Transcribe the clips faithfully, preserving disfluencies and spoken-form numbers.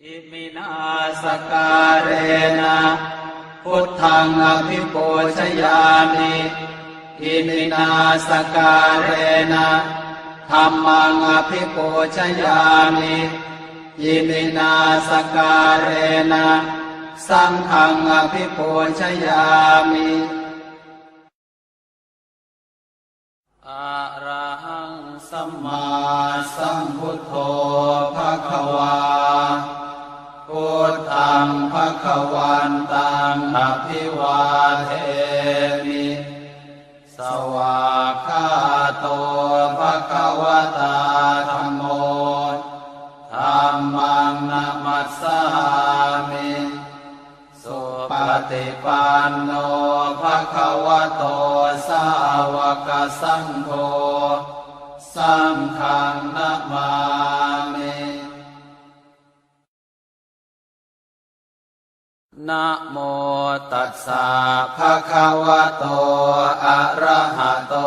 Iminā sakkārena buddhaṃ abhipūjayāmi. Iminā sakkārena dhammaṃ abhipūjayāmi. Iminā sakkārena saṅghaṃ abhipūjayāmi. Arahaṃ sammāsambuddho bhagavā. Buddhaṃ bhagavantaṃ abhivādemi. Svākkhāto bhagavatā dhammo. Dhammaṃ namassāmi. Supaṭipanno bhagavato sāvakasaṅgho. Saṅghaṃ namāmi. Namo tassa bhagavato arahato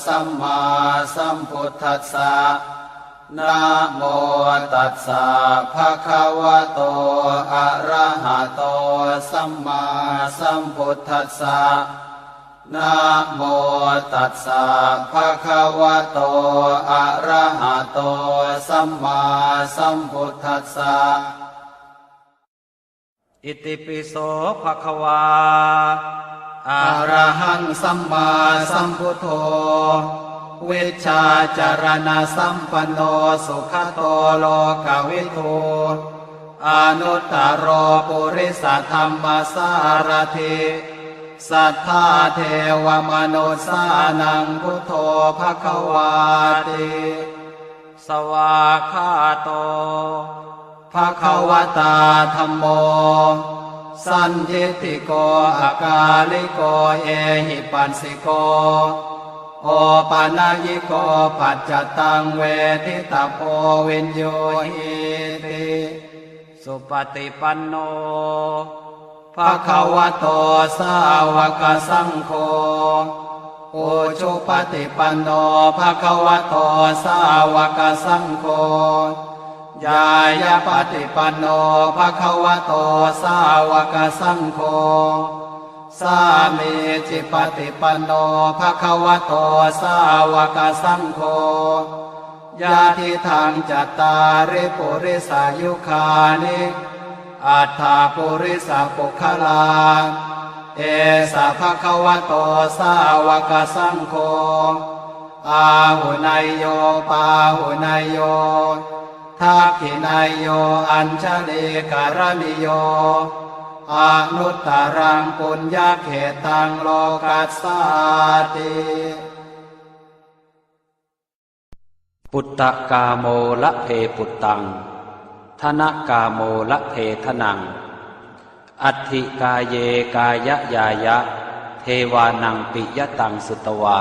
sammāsambuddhassa. Namo tassa bhagavato arahato sammāsambuddhassa. Namo tassa bhagavato arahato sammāsambuddhassa. Itipi so bhagavā arahaṃ sammāsambuddho vijjācaraṇasampanno sugato lokavidū anuttaro purisadammasārathi satthā devamanussānaṃ buddho bhagavāti. Svākkhāto bhagavatā dhammo sandiṭṭhiko akāliko ehipassiko opanayiko paccattaṃ veditabbo viññūhīti. Supaṭipanno bhagavato sāvakasaṅgho. Ujupaṭipanno bhagavato sāvakasaṅgho. Ñāyapaṭipanno bhagavato sāvakasaṅgho. Sāmīcipaṭipanno bhagavato sāvakasaṅgho. Yadidaṃ cattāri purisayugāni aṭṭha purisapuggalā, esa bhagavato sāvakasaṅgho, āhuneyyo pāhuneyyo dakkhiṇeyyo añjalikaraṇīyo anuttaraṃ puññakkhettaṃ lokassāti. Puttakāmo labhe puttaṃ, dhanakāmo labhe dhanaṃ, atthi kāye kāyañāya, devānaṃ piyataṃ sutvā.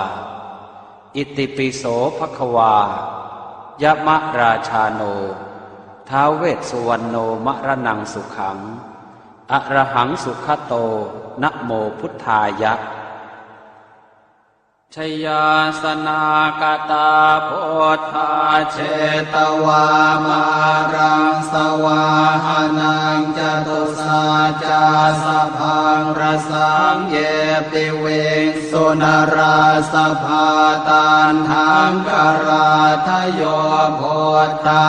Itipi so bhagavā, yamarājāno, ท้าว vessuvaṇṇo, maraṇaṃ sukhaṃ, arahaṃ sugato, namo buddhāya. Jayāsanāgatā buddhā, jetvā māraṃ savāhanaṃ, catusaccāsabhaṃ rasaṃ, ye piviṃsu narāsabhā. Taṇhaṅkarādayo buddhā,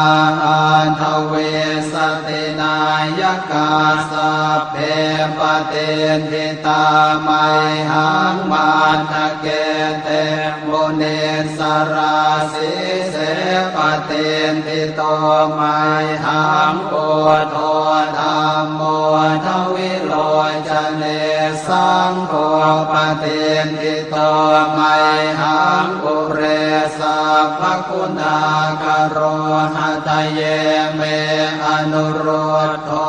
aṭṭhavīsati nāyakā, sabbe patiṭṭhi tā mayhaṃ, matthake te munissarā. Sīse patiṭṭhito mayhaṃ, buddho dhammo dvilocane, saṅgho patiṭṭhito mayhaṃ, ure sabbaguṇākaro. Hadaye me anurud dho,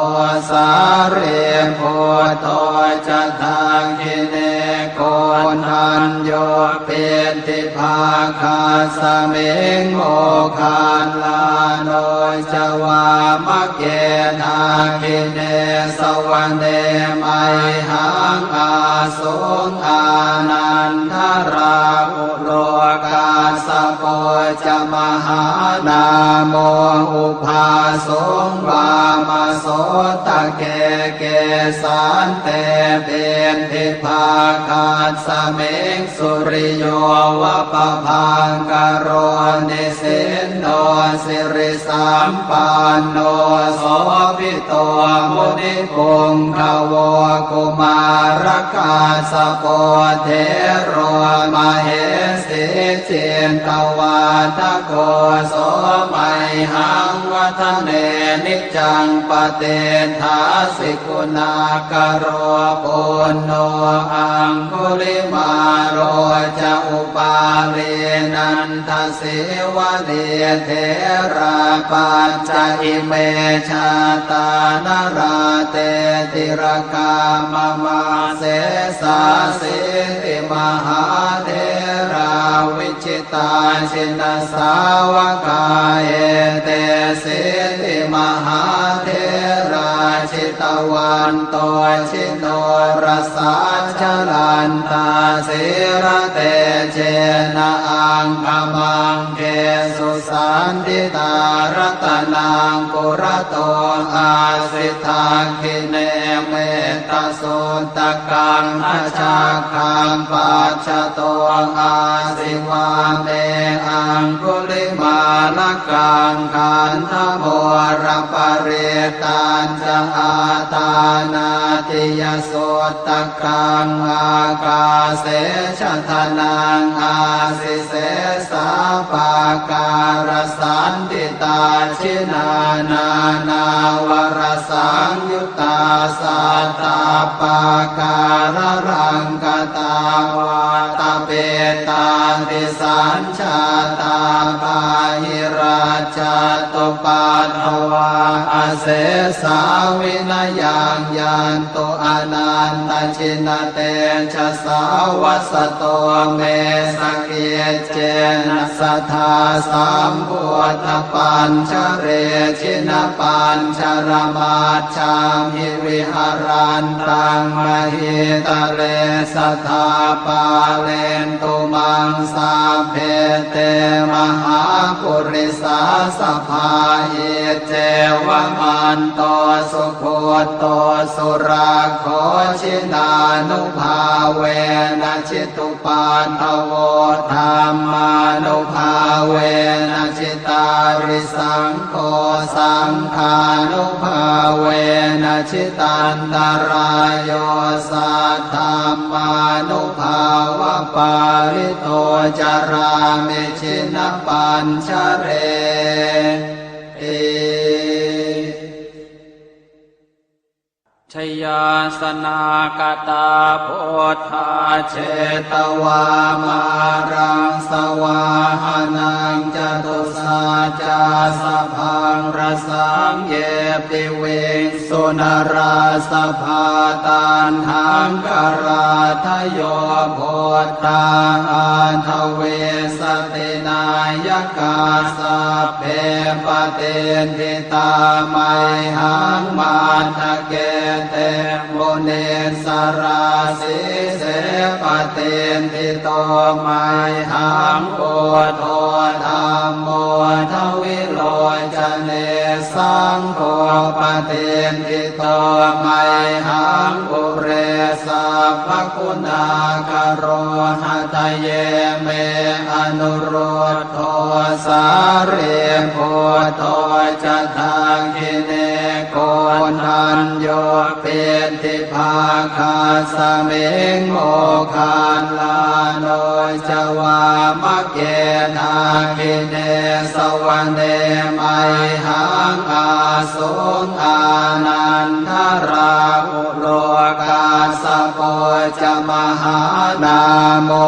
sārīputto ca dakkhiṇe, koṇḍañño piṭṭhibhāgasmiṃ, moggallāno ca vāmake. Dakkhiṇe savane mayhaṃ, āsuṃ ānandarāhulo, kassapo ca mahānāmo ubhāsuṃ vāmasotake. Kesante piṭṭhibhāgasmiṃ suriyo va pabhaṅkaro nisinno sirisampanno sobhi to munipuṅgavo. Kumārakassapo thero mahesī cittavādako so mayhaṃ vadane niccaṃ patiṭṭhāsi guṇākaro. Puṇṇo aṅgulimālo ca upālī nanda sīvalī therā pañca ime jātā nalāṭe tilakā mama. Sesāsīti mahātherā vijitā jinasāvakā etesīti mahātherā jitavanto ji norasā jalantā sīlatejena aṅgamaṅgesu saṇṭhitā. Ratanaṃ purato āsi dakkhiṇe mettasuttakaṃ dhajaggaṃ pacchato āsi vāme aṅgulimālakaṃ. Khandhamoraparittañ ca āṭānāṭiyasuttakaṃ ākāse chadanaṃ āsi sesā pākārasaṇṭhitā. Jinā nānāvarasaṃyuttā sattappākāralaṅkatā vātapittādisañ jātā bāhirajjhattupaddavā asesā vinayaṃ yantu anantajinatejasā. Vasato me sakiccena sadā sambuddhapañjare jinapañjaramaj jhamhi viharantaṃ mahītale sadā pālentu maṃ sabbe te mahāpurisāsabhā. Iccevamanto sugutto surakkho jinānubhāvena jitu paddavo dhammānubhāvena jitārisaṅgho saṅghānubhāvena jitantarāyo saddhammānubhāvapālito carāmi jinapañjareti. Jayāsanākatā buddhā jetvā māraṃ savāhanaṃ catusaccāsabhaṃ rasaṃ ye piviṃsu narāsabhā. Taṇhaṅkarādayo buddhā aṭṭhavīsati nāyakā sabbe patiṭṭhi tā mayhaṃ matthake te munissarā. Sīse patiṭṭhito mayhaṃ buddho dhammo dvilocane saṅgho patiṭṭhito mayhaṃ ure sabbaguṇākaro. Hadaye me anurud dho sārīputto ca dakkhiṇe koṇḍañño piṭṭhibhāgasmiṃ moggallāno ca vāmake. Dakkhiṇe savane mayhaṃ āsuṃ ānandarāhu lo kassapo ca mahānāmo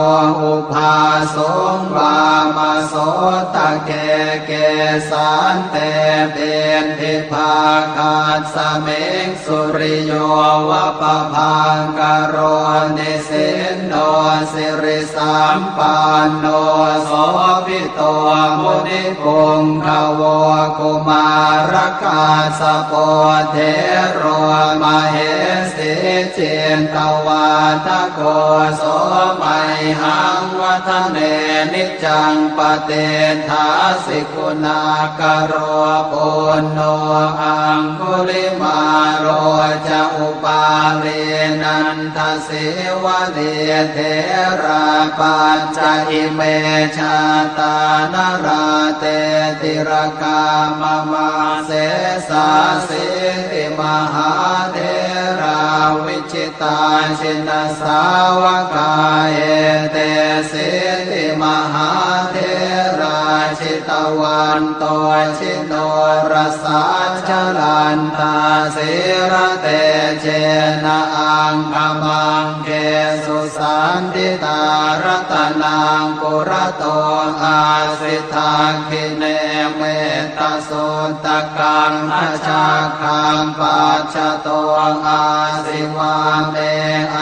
ubhāsuṃ vāmasotake. Kesante piṭṭhibhāgasmiṃ suriyo va pabhaṅkaro nisinno siri sampanno sobhito munipuṅgavo. Kumārakassapo thero mahesī cittavādako, so mayhaṃ vadane niccaṃ patiṭṭhāsi guṇākaro. Puṇṇo aṅgulimālo ca upālī nandasīvalī, therā pañca ime jātā nalāṭe tilakā mama. Sesāsīti mahātherā vijitā jinasāvakā, etesīti mahātherā jitavanto jinorasā, jalantā sīlatejena aṅgamaṅgesu saṇṭhitā. Ratanaṃ purato āsi dakkhiṇe mettasuttakaṃ, dhajaggaṃ pacchato āsi vāme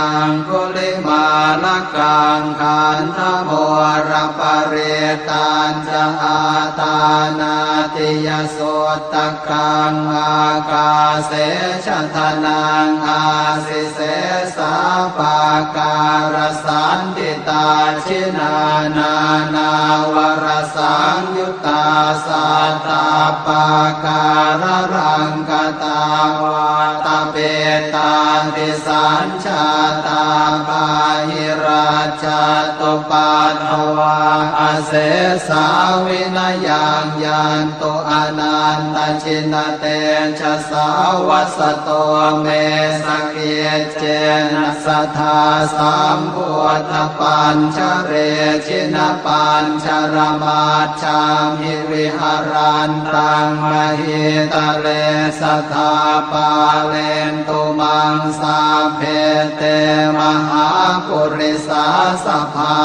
aṅgulimālakaṃ. Khandhamoraparittañca āṭānāṭiyasuttakaṃ, ākāse chadanaṃ āsi sesā pākārasaṇṭhitā. Jinā nānāvarasaṃyuttā sattappākāralaṅkatā, vātapittādisañ jātā bāhirajjhattupaddavā, asesā vinayaṃ yantu anantajinatejasā. Vasato me sakiccena sadā sambuddhapañjare, jinapañjaramaj jhamhi viharantaṃ mahītale, sadā pālentu maṃ sabbe te mahāpurisāsabhā.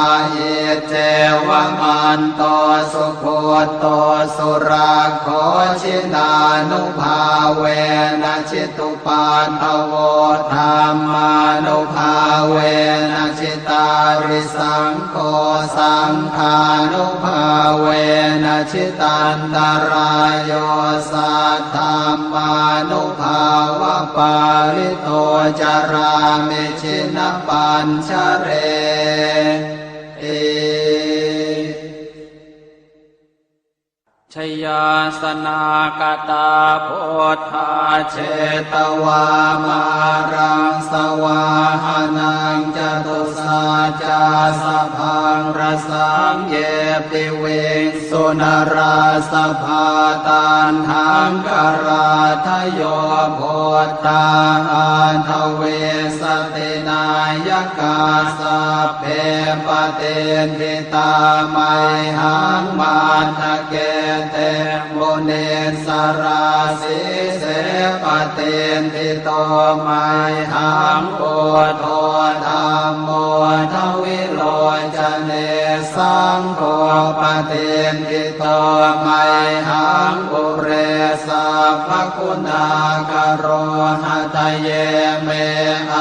Iccevamanto sugutto surakkho, jinānubhāvena jitu paddavo, dhammānubhāvena jitārisaṅgho, saṅghānubhāvena jitantarāyo, saddhammānubhāvapālito carāmi jinapañjareti. Jayāsanāgatā buddhā jetvā māraṃ savāhanaṃ, catusaccāsabhaṃ rasaṃ ye piviṃsu narāsabhā. Taṇhaṅkarādayo buddhā aṭṭhavīsati nāyakā, sabbe patiṭṭhi tā mayhaṃ matthake te munissarā. Sīse patiṭṭhito mayhaṃ buddho dhammo dvilocane, saṅgho patiṭṭhito mayhaṃ ure sabbaguṇākaro. Hadaye me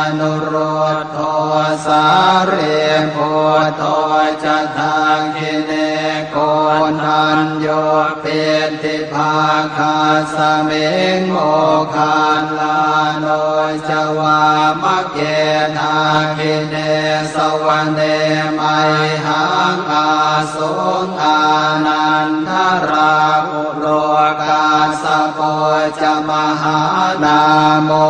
anurud dho sārīputto ca dakkhiṇe, koṇḍañño piṭṭhibhāgasmiṃ moggallāno ca vāmake. Dakkhiṇe savane mayhaṃ āsuṃ ānandarāhu lo, kassapo ca mahānāmo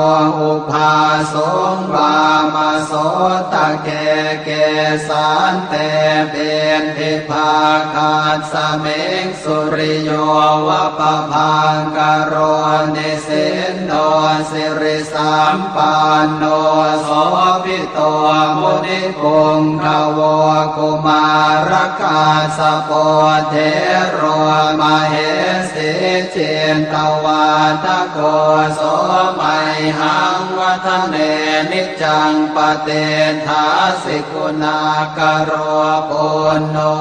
ubhāsuṃ vāmasotake. Kesante piṭṭhibhāgasmiṃ suriyo va pabhaṅkaro, nisinno siri sampanno sobhito munipuṅgavo. Kumārakassapo thero mahesī cittavādako, so mayhaṃ vadane niccaṃ patiṭṭhāsi guṇākaro. Puṇṇo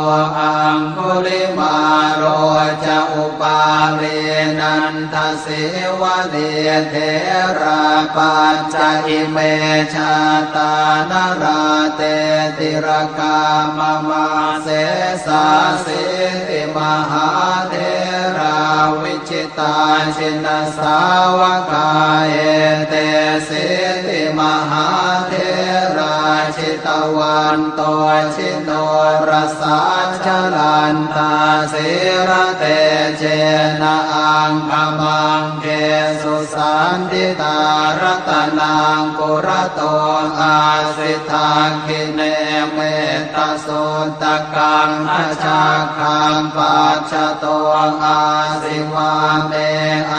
aṅgulimālo ca upālī nanda sīvalī, therā pañca ime jātā nalāṭe tilakā mama. Sesāsīti mahātherā vijitā jina sāvakā etesīti mahātherā jitavanto jinorasā jalantā sīlatejena aṅgamaṅgesu saṇṭhitā. Ratanaṃ purato āsi dakkhiṇe metta suttakaṃ dhajaggaṃ pacchato āsi vāme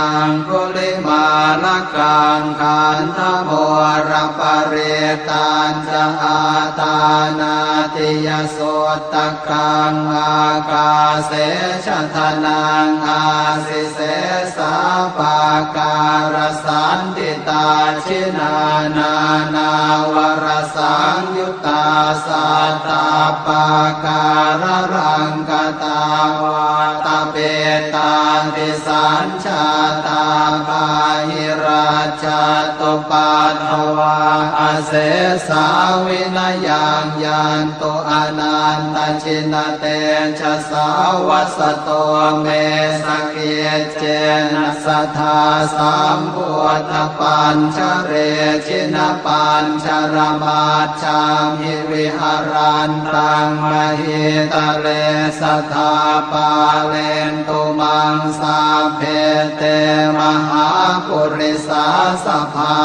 aṅgulimālakaṃ. Khandhamoraparittañca āṭānāṭiyasuttakaṃ ākāse chadanaṃ āsi sesā pākārasaṇṭhitā. Jinā nānāvarasaṃyu ttā sattappākāralaṅkatā vātapittādisañjātā bāhirajjhattupaddavā asesā vinayaṃ yantu anantajinatejasā. Vasato me sakic cena sadā sambuddhapañjare jinapañjaramajjhamhi viharantaṃ mahītale sadā pālentu maṃ sabbe te mahāpurisāsabhā.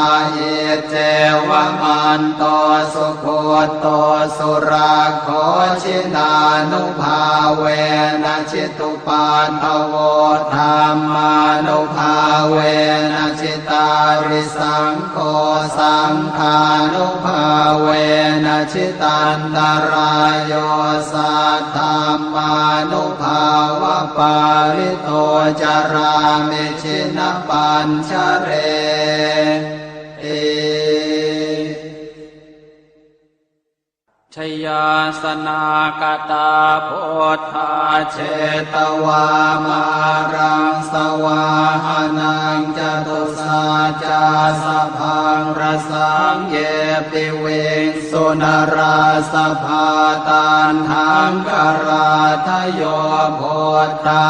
Iccevamanto sugutto surakkho jinānubhāvena jitu paddavo dhammānubhāvena jitārisaṅgho saṅghānubhāvena jitantarāyo saddhammānubhāvapālito carāmi jinapañjareti. Jayāsanākatā buddhā jetvā māraṃ savāhanaṃ catusaccāsabhaṃ rasaṃ ye piviṃsu narāsabhā. Taṇhaṅkarādayo buddhā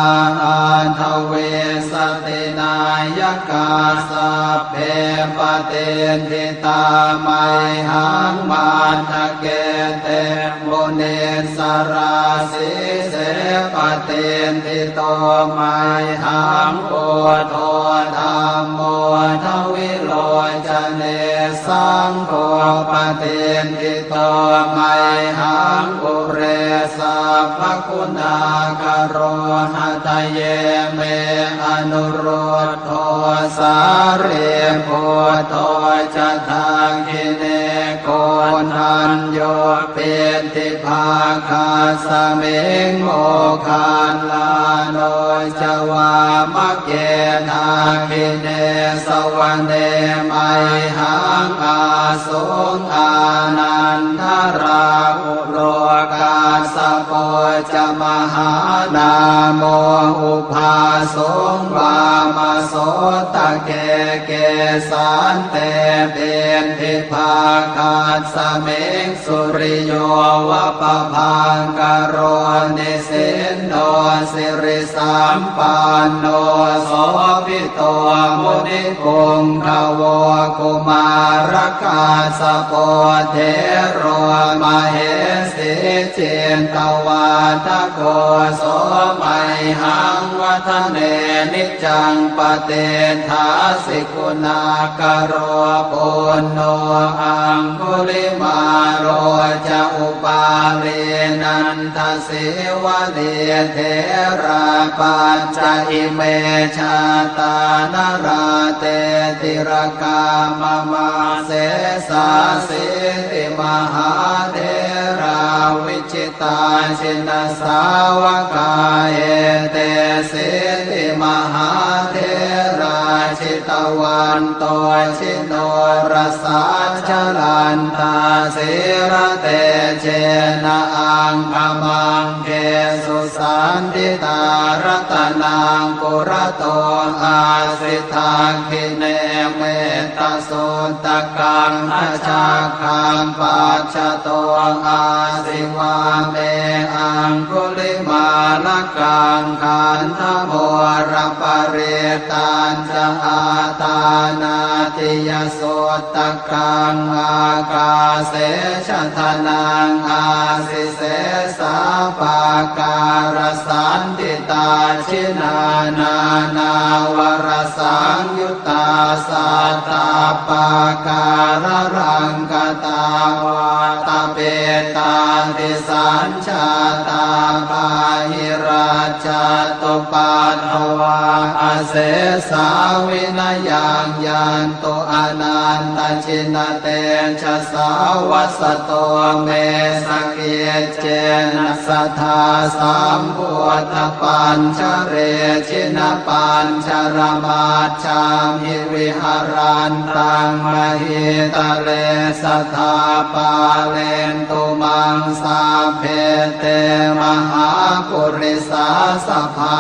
aṭṭhavīsati nāyakā sabbe patiṭṭhi tā mayhaṃ matthake te munissarā. Sīse patiṭṭhito mayhaṃ buddho dhammo dvilocane saṅgho patiṭṭhito mayhaṃ ure sabbaguṇākaro. Hadaye me anurud dho sārīputto ca dakkhiṇe koṇḍañño piṭṭhibhāgasmiṃ moggallāno ca vāmake. Dakkhiṇe savane mayhaṃ āsuṃ ānandarāhu lo kassapo ca mahānāmo ubhāsuṃ vāmasotake. Kesante piṭṭhibhāgasmiṃ suriyo va pabhaṅkaro nisinno siri sampanno sobhito munipuṅgavo. Kumārakassapo thero mahesī cittavādako so mayhaṃ vadane niccaṃ patiṭṭhāsi guṇākaro. Puṇṇo aṅgulimālo ca upālī nanda sīvalī therā pañca ime jātā nalāṭe tilakā mama. Sesāsīti mahātherā vijitā jinasāvakā etesīti mahātherā jitavanto ji norasā jalantā sīlatejena aṅgamaṅgesu saṇṭhitā. Ratanaṃ purato āsi dakkhiṇe mettasuttakaṃ dhajaggaṃ pacchato āsi vāme aṅgulimālakaṃ. Khandhamoraparittañ ca Āṭānāṭiyasuttakaṃ ākāse chadanaṃ āsi, sesā pākārasaṇṭhitā. Jinā nānāvarasaṃyuttā sattappākāralaṅkatā, vātapittādisañ jātā bāhirajjhattupaddavā, asesā vinayaṃ yantu anantajinatejasā. Vasato me sakiccena sadā sambuddhapañjare, jinapañjaramaj jhamhi viharantaṃ mahītale, sadā pālentu maṃ sabbe te mahāpurisāsabhā.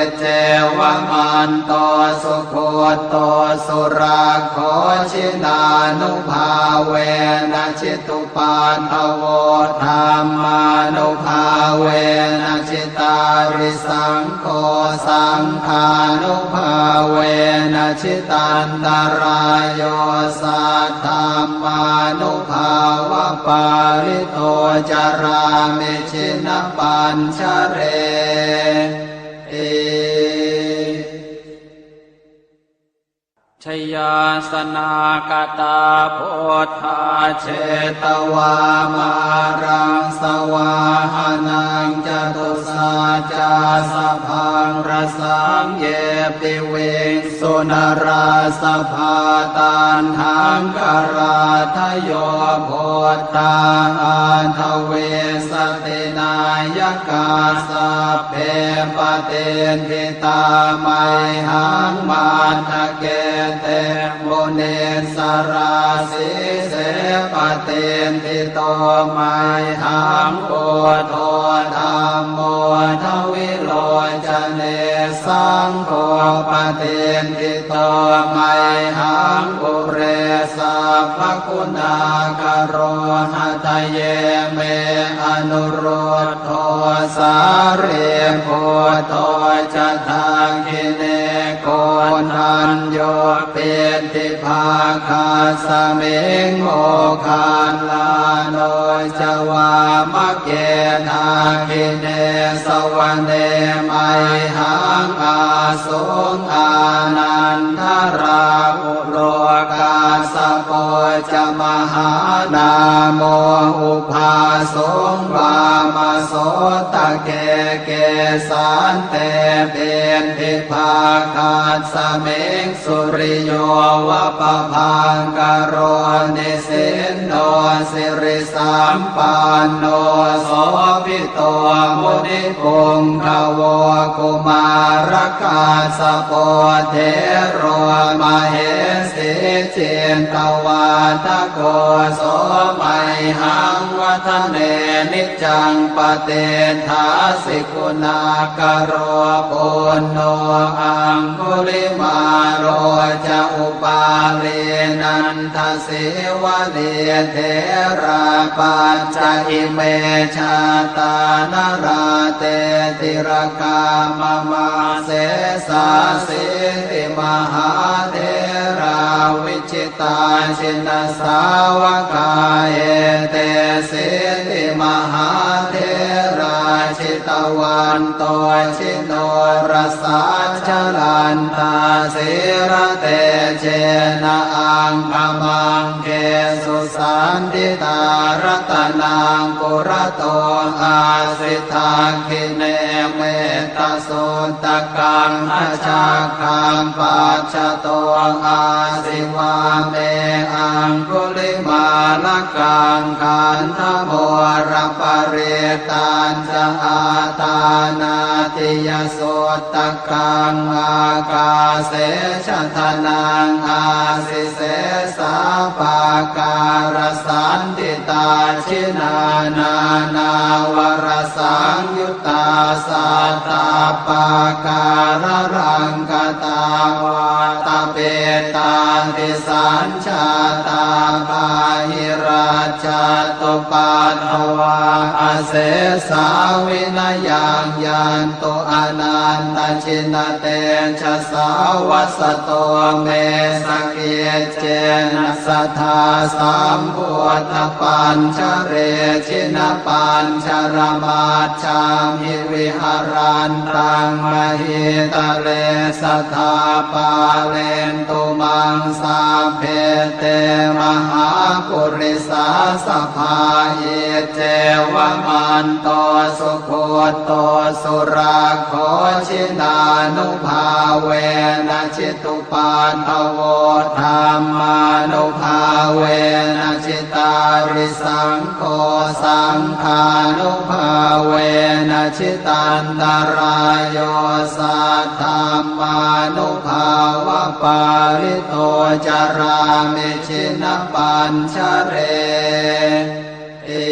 Iccevamanto sugutto surakkho, jinānubhāvena jitu paddavo, dhammānubhāvena jitārisaṅgho, saṅghānubhāvena jitantarāyo, saddhammānubhāvapālito carāmi jinapañjareti. Jayāsanāgatā buddhā jetvā māraṃ savāhanaṃ, catusaccāsabhaṃ rasaṃ ye piviṃsu narāsabhā. Taṇhaṅkarādayo buddhā aṭṭhavīsati nāyakā, sabbe patiṭṭhi tā mayhaṃ matthake te munissarā. Sīse patiṭṭhito mayhaṃ buddho dhammo dvilocane, saṅgho patiṭṭhito mayhaṃ ure sabbaguṇākaro. Hadaye me anurud dho sārīputto ca dakkhiṇe, koṇḍañño piṭṭhibhāgasmiṃ moggallāno ca vāmake. Dakkhiṇe savane mayhaṃ āsuṃ ānandarāhu lo, kassapo ca mahānāmo ubhāsuṃ vāmasotake. Kesante piṭṭhibhāgasmiṃ suriyo va pabhaṅkaro, nisinno siri sampanno sobhito munipuṅgavo. Kumārakassapo thero mahesī cittavādako, so mayhaṃ vadane niccaṃ patiṭṭhāsi guṇākaro. Puṇṇo aṅgulimālo ca upālī nanda sīvalī, therā pañca ime jātā nalāṭe tilakā mama. Sesāsīti mahātherā vijitā jinasāvakā, etesīti mahātherā jitavanto ji norasā, jalantā sīlatejena aṅgamaṅgesu saṇṭhitā. Ratanaṃ purato āsi dakkhiṇe mettasuttakaṃ, dhajaggaṃ pacchato āsi vāme aṅgulimālakaṃ. Khandhamoraparittañ ca āṭānāṭiyasuttakaṃ, ākāse chadanaṃ āsi sesā pākārasaṇṭhitā. Jinā nānāvarasaṃyuttā sattappākāralaṅkatā, vāta Pītā disañjātā bāhirajjhattupaddavā, asesā vinayaṃ yantu anantajinatejasā. Vasato me sakiccena sadā sambuddhapañjare, jinapañjaramaj jhamhi viharantaṃ mahītale, sadā pālentu maṃ sabbe te mahāpurisāsabhā. Iccevamanto sugutto surakkho, jinānubhāvena jitu paddavo, dhammānubhāvena jitārisaṅgho, saṅghānubhāvena jitantarāyo, saddhammānubhāvapālito carāmi jinapañjareti.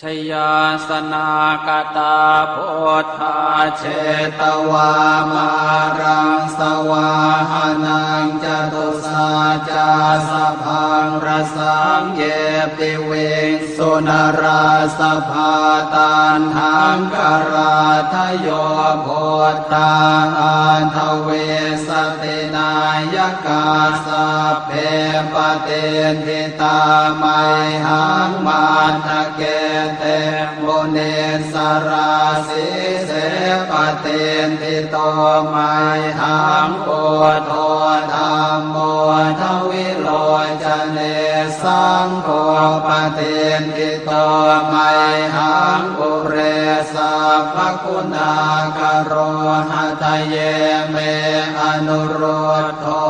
Jayāsanākatā buddhā jetvā māraṃ savāhanaṃ, catusaccāsabhaṃ rasaṃ ye piviṃsu narāsabhā. Taṇhaṅkarādayo buddhā aṭṭhavīsati nāyakā, sabbe patiṭṭhi tā mayhaṃ matthake te munissarā. Sīse patiṭṭhito mayhaṃ buddho dhammo dvilocane, saṅgho patiṭṭhito mayhaṃ ure sabbaguṇākaro. Hadaye me anurud dho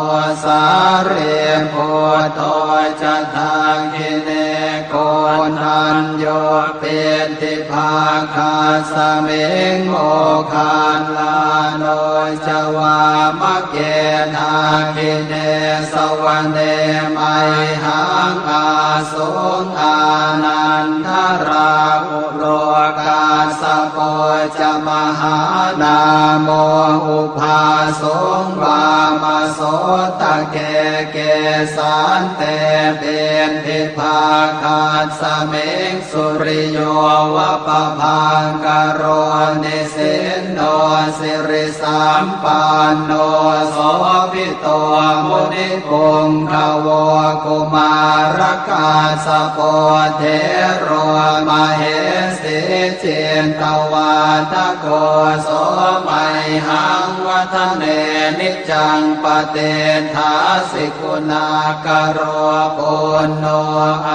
sārīputto ca dakkhiṇe, koṇḍañño piṭṭhibhāgasmiṃ moggallāno ca vāmake. Dakkhiṇe savane mayhaṃ ā suṃ ānandarāhulo, kassapo ca mahānāmo ubhāsuṃ vāmasotake. Kesante piṭṭhibhāgasmiṃ suriyo va pabhaṅkaro, nisinno siri sampanno sobhito munipuṅgavo. Kumārakassapo thero mahesī cittavādako, so mayhaṃ vadane niccaṃ patiṭṭhāsi guṇākaro. Puṇṇo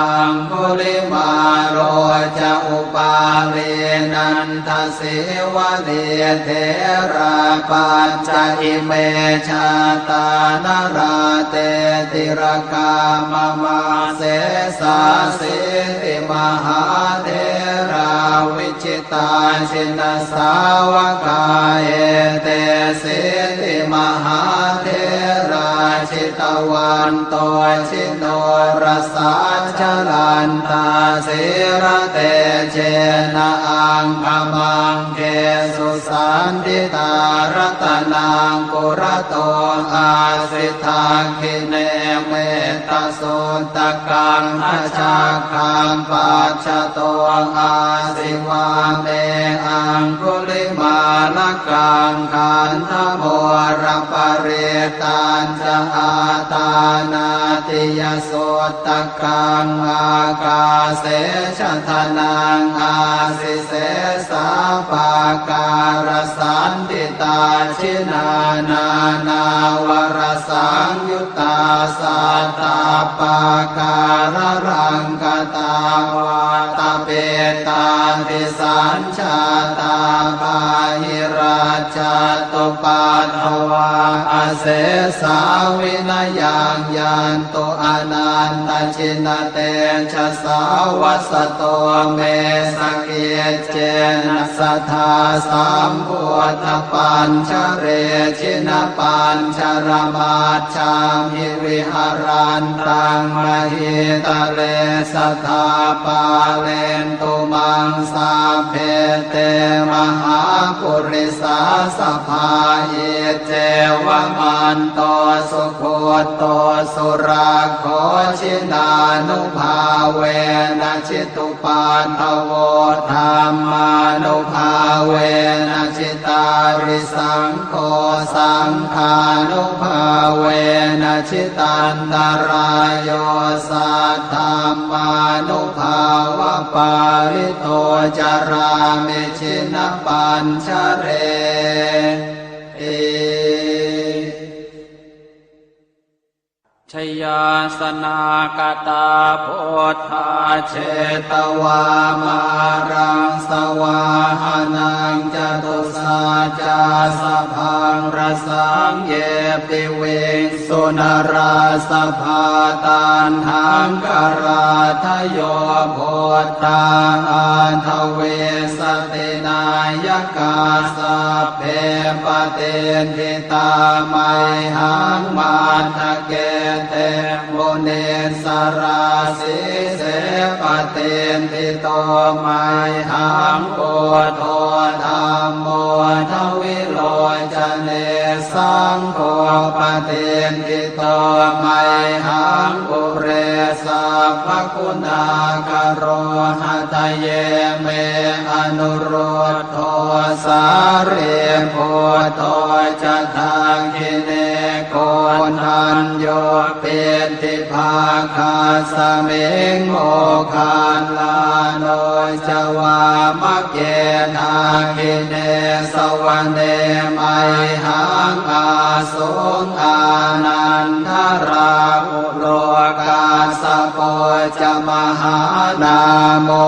aṅgulimālo ca upālī nanda sīvalī, therā pañca ime jātā nalāṭe tilakā mama. Sesāsīti mahātherā vijitā jinasāvakā, etesīti mahātherā jitavanto ji norasā, jalantā sīlatejena aṅgamaṅgesu saṇṭhitā. Ratanaṃ purato āsi dakkhiṇe mettasuttakaṃ, dhajaggaṃ pacchato āsi vāme aṅgulimālakaṃ. Khandhamoraparittañ ca āṭānāṭiyasuttakaṃ, ākāse chadanaṃ āsi sesā pākārasaṇṭhitā. Jinā nānāvarasaṃyuttā sattappākāralaṅkatā, vātapittādisañ jātā bāhirajjhattupaddavā, asesā vinayaṃ yantu anantajinatejasā. Vasato me sakiccena sadā sambuddhapañjare, jinapañjaramaj jhamhi viharantaṃ mahītale, sadā pālentu maṃ sabbe te mahāpurisāsabhā. Iccevamanto sugutto surakkho, jinānubhāvena jitupaddavo, dhammānubhāvena jitārisaṅgho, saṅghānubhāvena jitantarāyo, saddhammānubhāvapālito carāmi jinapañjareti. Jayāsanākatā buddhā jetvā māraṃ savāhanaṃ, catusaccāsabhaṃ rasaṃ ye piviṃsu narāsabhā. Taṇhaṅkarādayo buddhā aṭṭhavīsati nāyakā, sabbe patiṭṭhi tā mayhaṃ matthake te munissarā. Sīse patiṭṭhito mayhaṃ buddho dhammo dvilocane, saṅgho patiṭṭhito mayhaṃ ure sabbaguṇākaro. Hadaye me anurud dho sārīputto ca dakkhiṇe, koṇḍañño piṭṭhibhāgasmiṃ moggallāno ca vāmake. Dakkhiṇe savane mayhaṃ ā suṃ ānandarāhulo, kassapo ca mahānāmo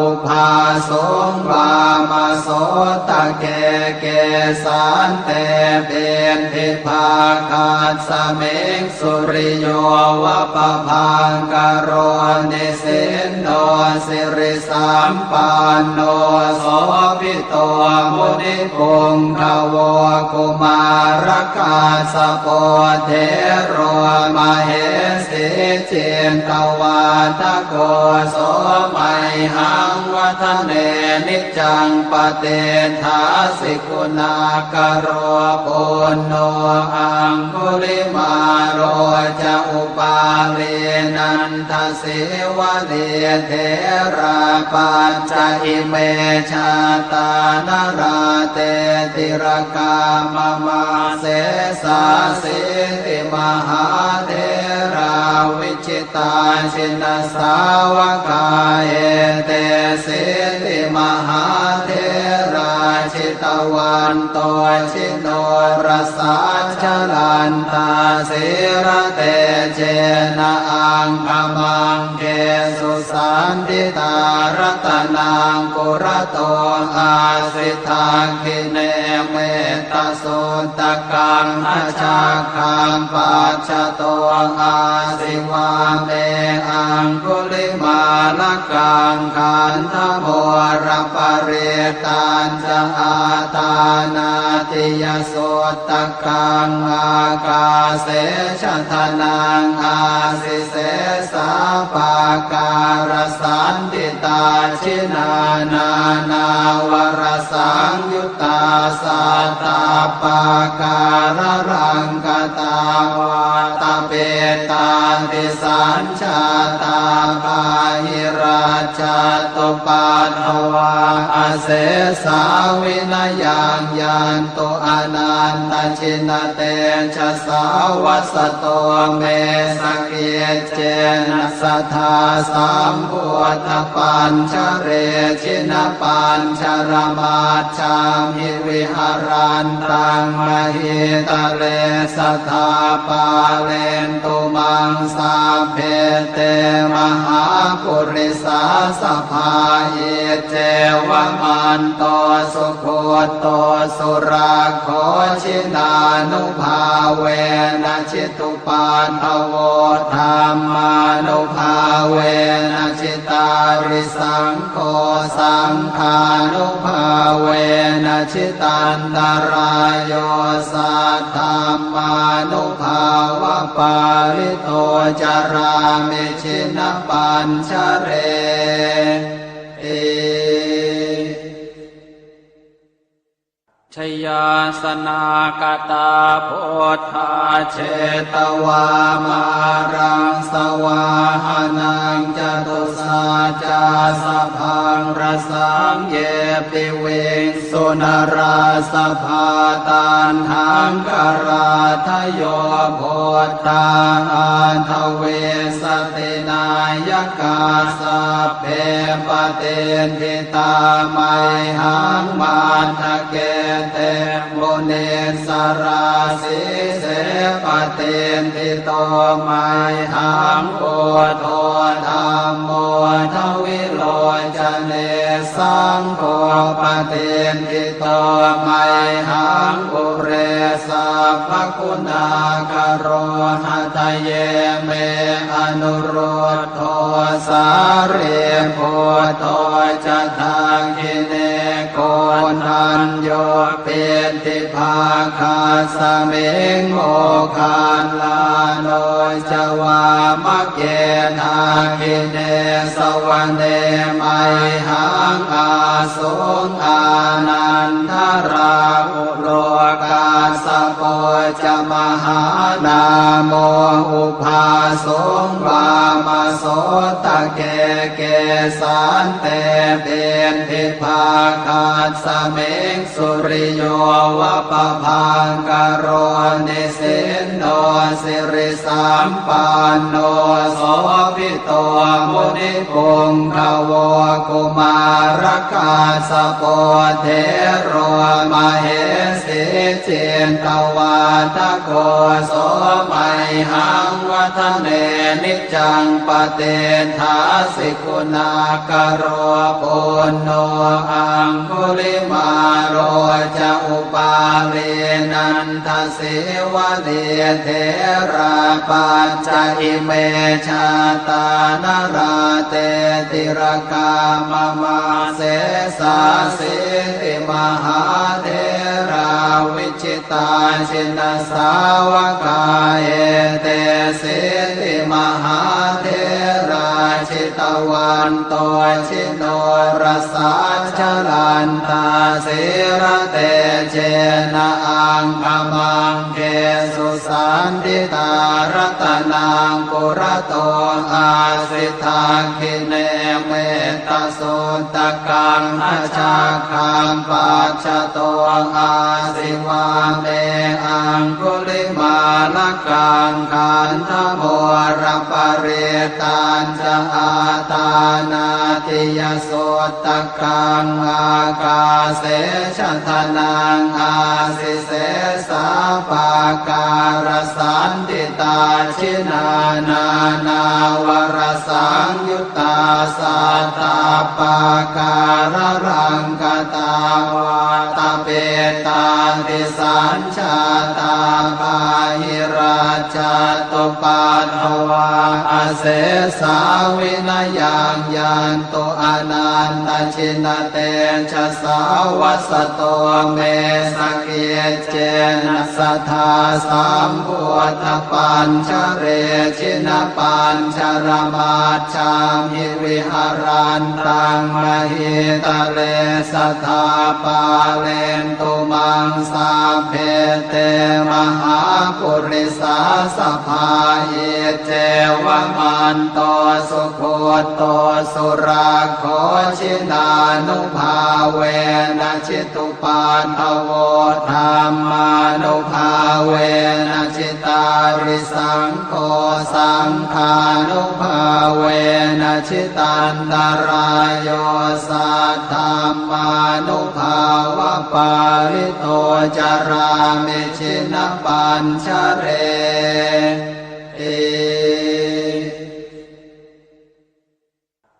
ubhāsuṃ vāmasotake. Kesante piṭṭhibhāgasmiṃ suriyo va pabhaṅkaro, nisinno sirisampanno sobhi to munipuṅgavo. Kumārakassapo thero mahesī cittavādako, so mayhaṃ vadane niccaṃ patiṭṭhāsi guṇākaro. Puṇṇo aṅgulimālo ca upālī nanda sīvalī, therā pañca ime jātā nalāṭe tilakā mama. Sesāsīti mahātherā vijitā jinasāvakā, etesīti mahātherā jitavanto jinorasā, jalantā sīlatejena aṅgamaṅ gesu saṇṭhitā. Ratanaṃ purato āsi dakkhiṇe mettasuttakaṃ, dhajaggaṃ pacchato āsi vāme aṅgulimālakaṃ. Khandhamoraparittañca āṭānāṭiyasutta kaṃ, ākāse chadanaṃ āsi sesā pākārasaṇṭhitā. Jinā nānāvarasaṃyuttā sattappākāralaṅkatā, vātapittādisañ jātā bāhirajjhattupaddavā, asesā vinayaṃ yantu anantajinatejasā. Vasato me sakiccena sadā sambuddhapañjare, jinapañjaramaj jhamhi viharantaṃ mahītale, sadā pālentu maṃ sabbe te mahāpurisāsabhā. Iccevamanto sugutto surakkho, jinānubhāvena jitu paddavo, dhammānubhāvena jitārisaṅgho, saṅghānubhāvena jitantarāyo, saddhammānubhāvapālito carāmi jinapañjareti. Jayāsanāgatā buddhā jetvā māraṃ savāhanaṃ, catusaccāsabhaṃ rasaṃ ye piviṃsu narāsabhā. Taṇhaṅkarādayo buddhā aṭṭhavīsati nāyakā, sabbe patiṭṭhi tā mayhaṃ matthake te munissarā. Sīse patiṭṭhito mayhaṃ buddho dhammo dvilocane, saṅgho patiṭṭhito mayhaṃ ure sabbaguṇākaro. Hadaye me anurud dho sārīputto ca dakkhiṇe, koṇḍañño piṭṭhibhāgasmiṃ moggallāno ca vāmake. Dakkhiṇe savane mayhaṃ āsuṃ ānandarāhu lo, kassapo ca mahānāmo ubhāsuṃ vāmasotake. Kesante piṭṭhibhāgasmiṃ suriyo va pabhaṅkaro, nisinno siri sampanno sobhito munipuṅgavo. Kumārakassapo thero mahesī cittavādako, so mayhaṃ vadane niccaṃ patiṭṭhāsi guṇākaro. Puṇṇo aṅgulimālo ca upālī nanda sīvalī, therā pañca ime jātā nalāṭe tilakā mama. Sesāsīti mahātherā vijitā jinasāvakā, etesīti mahātherā jitavanto ji norasā, jalantā sīlatejena aṅgamaṅgesu saṇṭhitā. Ratanaṃ purato āsi dakkhiṇe mettasuttakaṃ, dhajaggaṃ pacchato āsi vāme aṅgulimālakaṃ. Khandhamoraparittañ ca āṭānāṭiyasuttakaṃ, ākāse chadanaṃ āsi sesā pākārasaṇṭhitā. Jinā nānāvarasaṃyuttā sattappākāralaṅkatā, vātapittādisañ jātā bāhirajjhattupaddavā, asesā vinayaṃ yantu anantajinatejasā. Vasato me sakiccena sadā sambuddhapañjare, jinapañjaramaj jhamhi viharantaṃ mahītale, sadā pālentu maṃ sabbe te mahāpurisāsabhā. Iccevamanto sugutto surakkho, jinānubhāvena jitu paddavo, dhammānubhāvena jitārisaṅgho, saṅghānubhāvena jitantarāyo, saddhammānubhāvapālito carāmi jinapañjareti.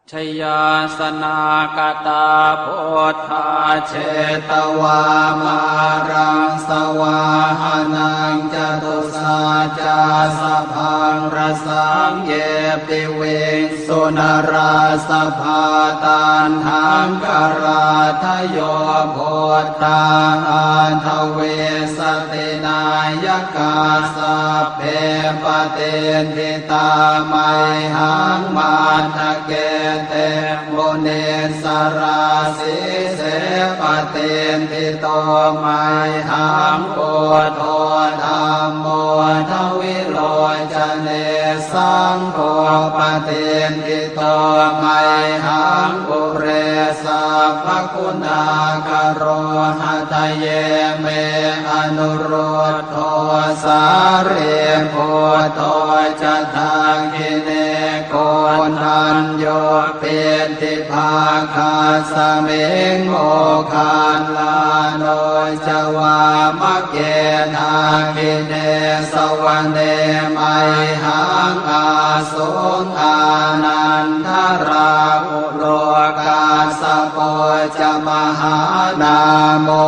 Jayāsanāgatā buddhā jetvā māraṃ savāhanaṃ, catusaccāsabhaṃ rasaṃ ye piviṃsu narāsabhā. Taṇhaṅkarādayo buddhā aṭṭhavīsati nāyakā, sabbe patiṭṭhi tā mayhaṃ matthake te munissarā. Sīse patiṭṭhito mayhaṃ buddho dhammo dvilocane, saṅgho patiṭṭhito mayhaṃ ure sabbaguṇākaro. Hadaye me anurud dho sārīputto ca dakkhiṇe, koṇḍañño piṭṭhibhāgasmiṃ moggallāno ca vāmake. Dakkhiṇe savane mayhaṃ āsuṃ ānandarāhu lo, kassapo ca mahānāmo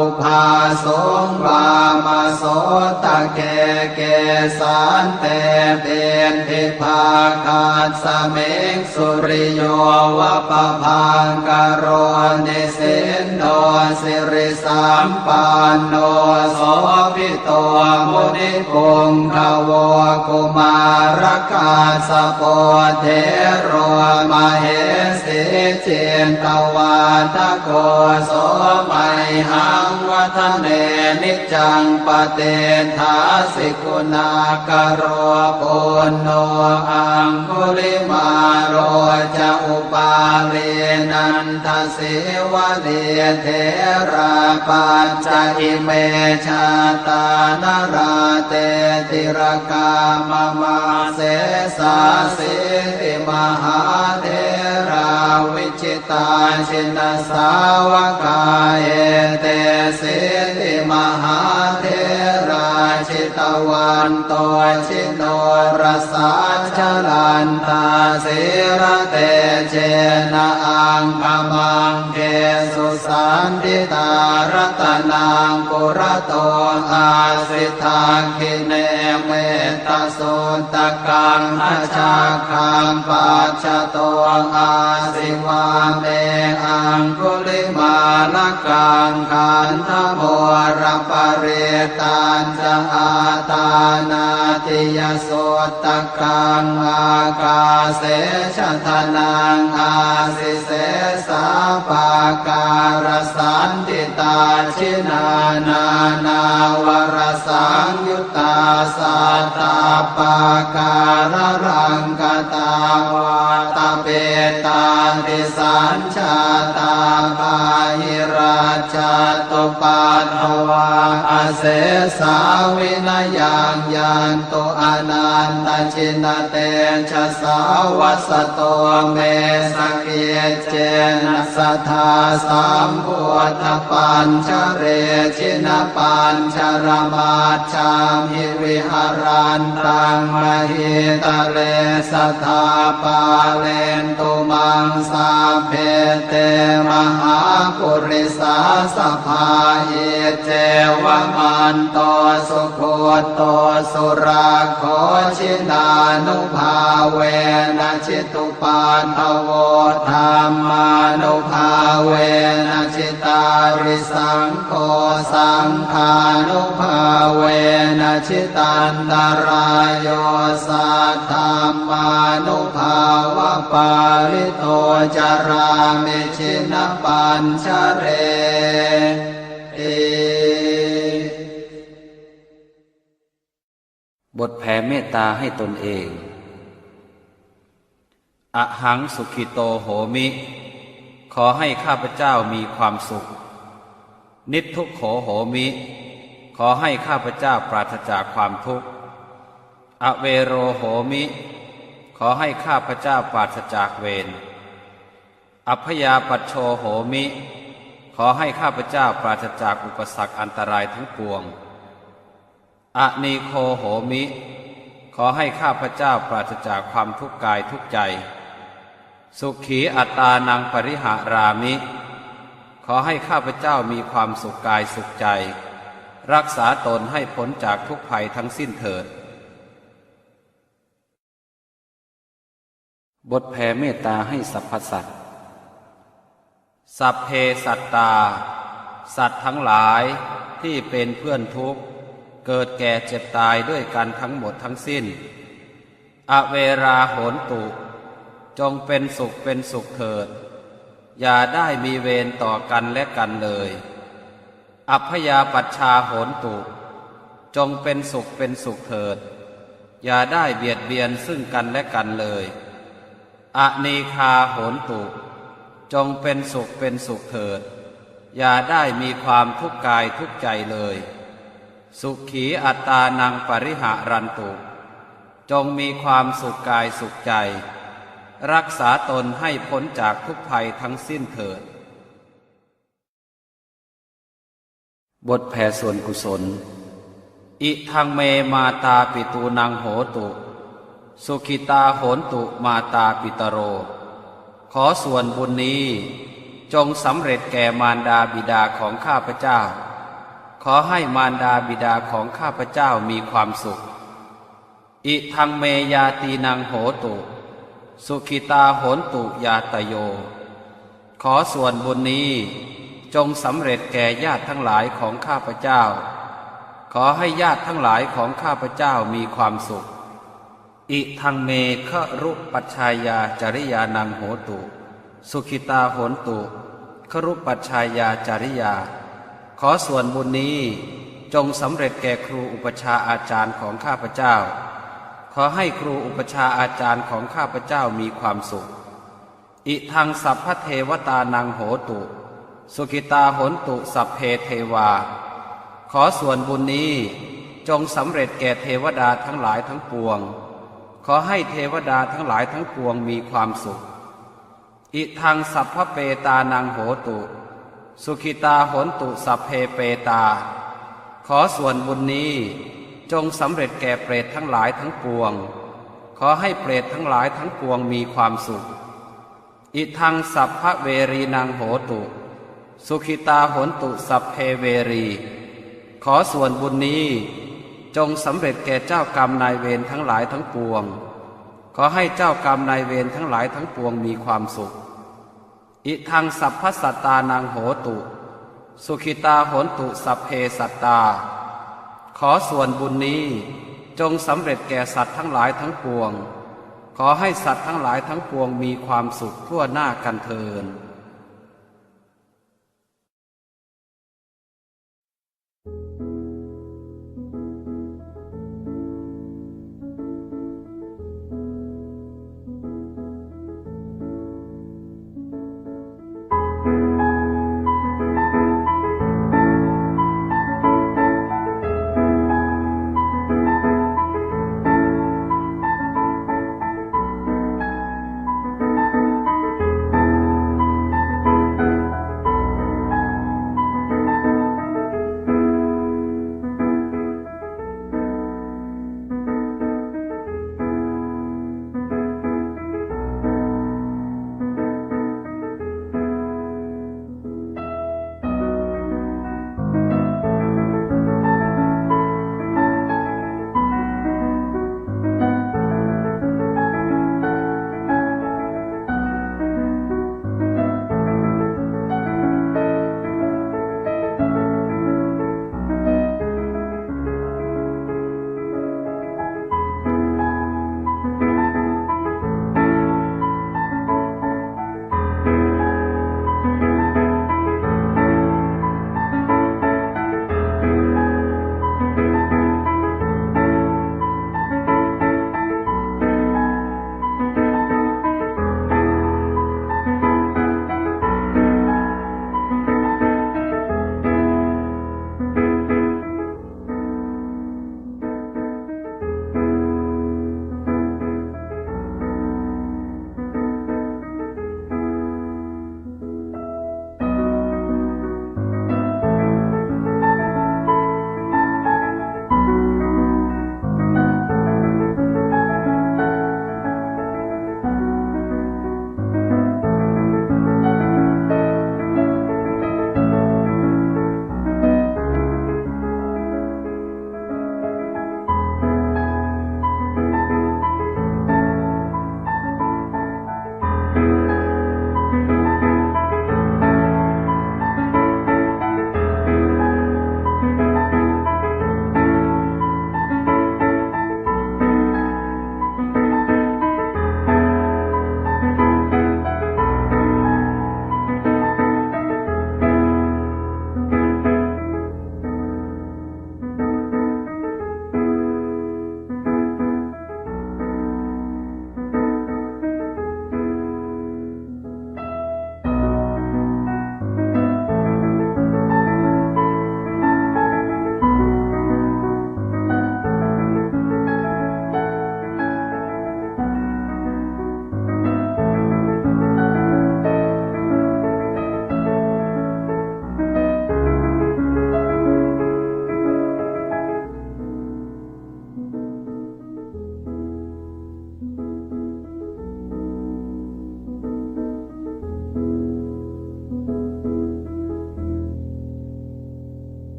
ubhāsuṃ vāmasotake. Kesante piṭṭhibhāgasmiṃ suriyo va pabhaṅkaro, nisinno siri sampanno sobhito munipuṅgavo. Kumārakassapo thero mahesī cittavādako, so mayhaṃ vadane niccaṃ patiṭṭhāsi guṇākaro. Puṇṇo aṅgulimālo ca upālī nanda sīvalī, therā pañca ime jātā nalāṭe tilakā mama. Sesāsīti mahātherā vijitā jinasāvakā, etesīti mahātherā jitavanto ji norasā, jalantā sīlatejena aṅgamaṅgesu saṇṭhitā. Ratanaṃ purato āsi dakkhiṇe mettasuttakaṃ, dhajaggaṃ pacchato āsi vāme aṅgulimālakaṃ. Khandhamoraparittañ ca āṭānāṭiyasuttakaṃ, ākāse chadanaṃ āsi sesā pākārasaṇṭhitā. Jinā nānāvarasaṃyuttā sattappākāralaṅkatā, vātapittādisañ jātā bāhirajjhattupaddavā, asesā vinayaṃ yantu anantajinatejasā. Vasato me sakiccena sadā sambuddhapañjare, jinapañjaramaj jhamhi viharantaṃ mahītale, sadā pālentu maṃ sabbe te mahāpurisāsabhā. Iccevamanto sugutto surakkho, jinānubhāvena jitu paddavo, dhammānubhāvena jitārisaṅgho, saṅghānubhāvena jitantarāyo, saddhammānubhāvapālito carāmi jinapañjareti. บทแผ่เมตตาให้ตนเอง Ahaṃ sukhito homi ขอให้ข้าพเจ้ามีความสุข Niddukkho homi ขอให้ข้าพเจ้าปราศจากความทุกข์ Avero homi ขอให้ข้าพเจ้าปราศจากเวร Abyāpajjho homi ขอให้ข้าพเจ้าปราศจากอุปสรรคอันตรายทั้งปวง Anīgho homi ขอให้ข้าพเจ้าปราศจากความทุกข์กายทุกข์ใจ Sukhī attānaṃ pariharāmi ขอให้ข้าพเจ้ามีความสุขกายสุขใจ รักษาตนให้พ้นจากทุกข์ภัยทั้งสิ้นเถิด บทแผ่เมตตาให้สรรพสัตว์ Sabbe sattā สัตว์ทั้งหลายที่เป็นเพื่อนทุกข์ เกิดแก่เจ็บตายด้วยกันทั้งหมดทั้งสิ้น Averā hontu จงเป็นสุขเป็นสุขเถิด อย่าได้มีเวรต่อกันและกันเลย Abyāpajjhā hontu จงเป็นสุขเป็นสุขเถิด อย่าได้เบียดเบียนซึ่งกันและกันเลย Anīghā hontu จงเป็นสุขเป็นสุขเถิด อย่าได้มีความทุกข์กายทุกข์ใจเลย Sukhī attānaṃ pariharantu จงมีความสุขกายสุขใจ รักษาตนให้พ้นจากทุกข์ภัยทั้งสิ้นเถิด บทแผ่ส่วนกุศล Idaṃ me mātāpitūnaṃ hotu, sukhitā hontu mātāpitaro. ขอส่วนบุญนี้จงสำเร็จแก่มารดาบิดาของข้าพเจ้า ขอให้มารดาบิดาของข้าพเจ้ามีความสุข Idaṃ me ñātīnaṃ hotu, sukhitā hontu ñātayo. ขอส่วนบุญนี้จงสำเร็จแก่ญาติทั้งหลายของข้าพเจ้า ขอให้ญาติทั้งหลายของข้าพเจ้ามีความสุข Idaṃ me gurūpajjhāyācariyānaṃ hotu, sukhitā hontu gurūpajjhāyācariyā. ขอส่วนบุญนี้จงสำเร็จแก่ครูอุปัชฌาย์อาจารย์ของข้าพเจ้า ขอให้ครูอุปัชฌาย์อาจารย์ของข้าพเจ้ามีความสุข Idaṃ sabbadevatānaṃ hotu, sukhitā hontu sabbe devā. ขอส่วนบุญนี้จงสำเร็จแก่เทวดาทั้งหลายทั้งปวง ขอให้เทวดาทั้งหลายทั้งปวงมีความสุข Idaṃ sabbapetānaṃ hotu, sukhitā hontu sabbe petā. ขอส่วนบุญนี้จงสำเร็จแก่เปรตทั้งหลายทั้งปวง ขอให้เปรตทั้งหลายทั้งปวงมีความสุข Idaṃ sabbaverīnaṃ hotu, sukhitā hontu sabbe verī. ขอส่วนบุญนี้จงสำเร็จแก่เจ้ากรรมนายเวรทั้งหลายทั้งปวง ขอให้เจ้ากรรมนายเวรทั้งหลายทั้งปวงมีความสุข Idaṃ sabbasattānaṃ hotu, sukhitā hontu sabbe sattā. ขอส่วนบุญนี้จงสำเร็จแก่สัตว์ทั้งหลายทั้งปวง ขอให้สัตว์ทั้งหลายทั้งปวงมีความสุขทั่วหน้ากันเทอญ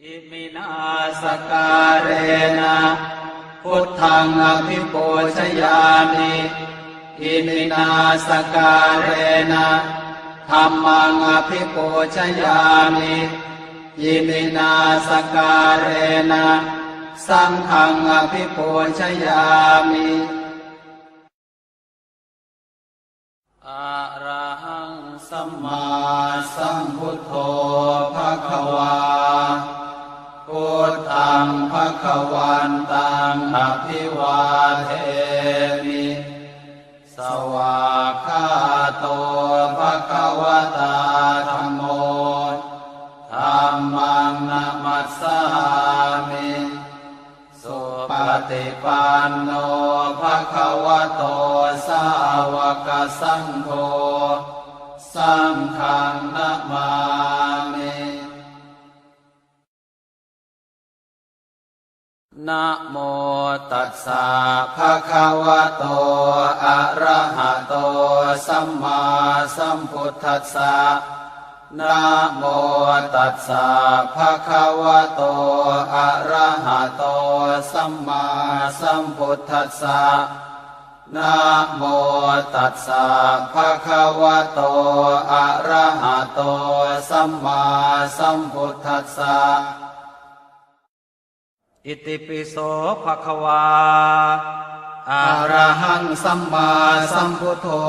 Iminā sakkārena buddhaṃ abhipūjayāmi. Iminā sakkārena dhammaṃ abhipūjayāmi. Iminā sakkārena saṅghaṃ abhipūjayāmi. Arahaṃ sammāsambuddho bhagavā. Buddhaṃ bhagavantaṃ abhivādemi. Svākkhāto bhagavatā dhammo. Dhammaṃ namassāmi. Supaṭipanno bhagavato sāvakasaṅgho. Saṅghaṃ namāmi. Namo tassa bhagavato arahato sammāsambuddhassa. Namo tassa bhagavato arahato sammāsambuddhassa. Namo tassa bhagavato arahato sammāsambuddhassa. Itipi so bhagavā arahaṃ sammāsambuddho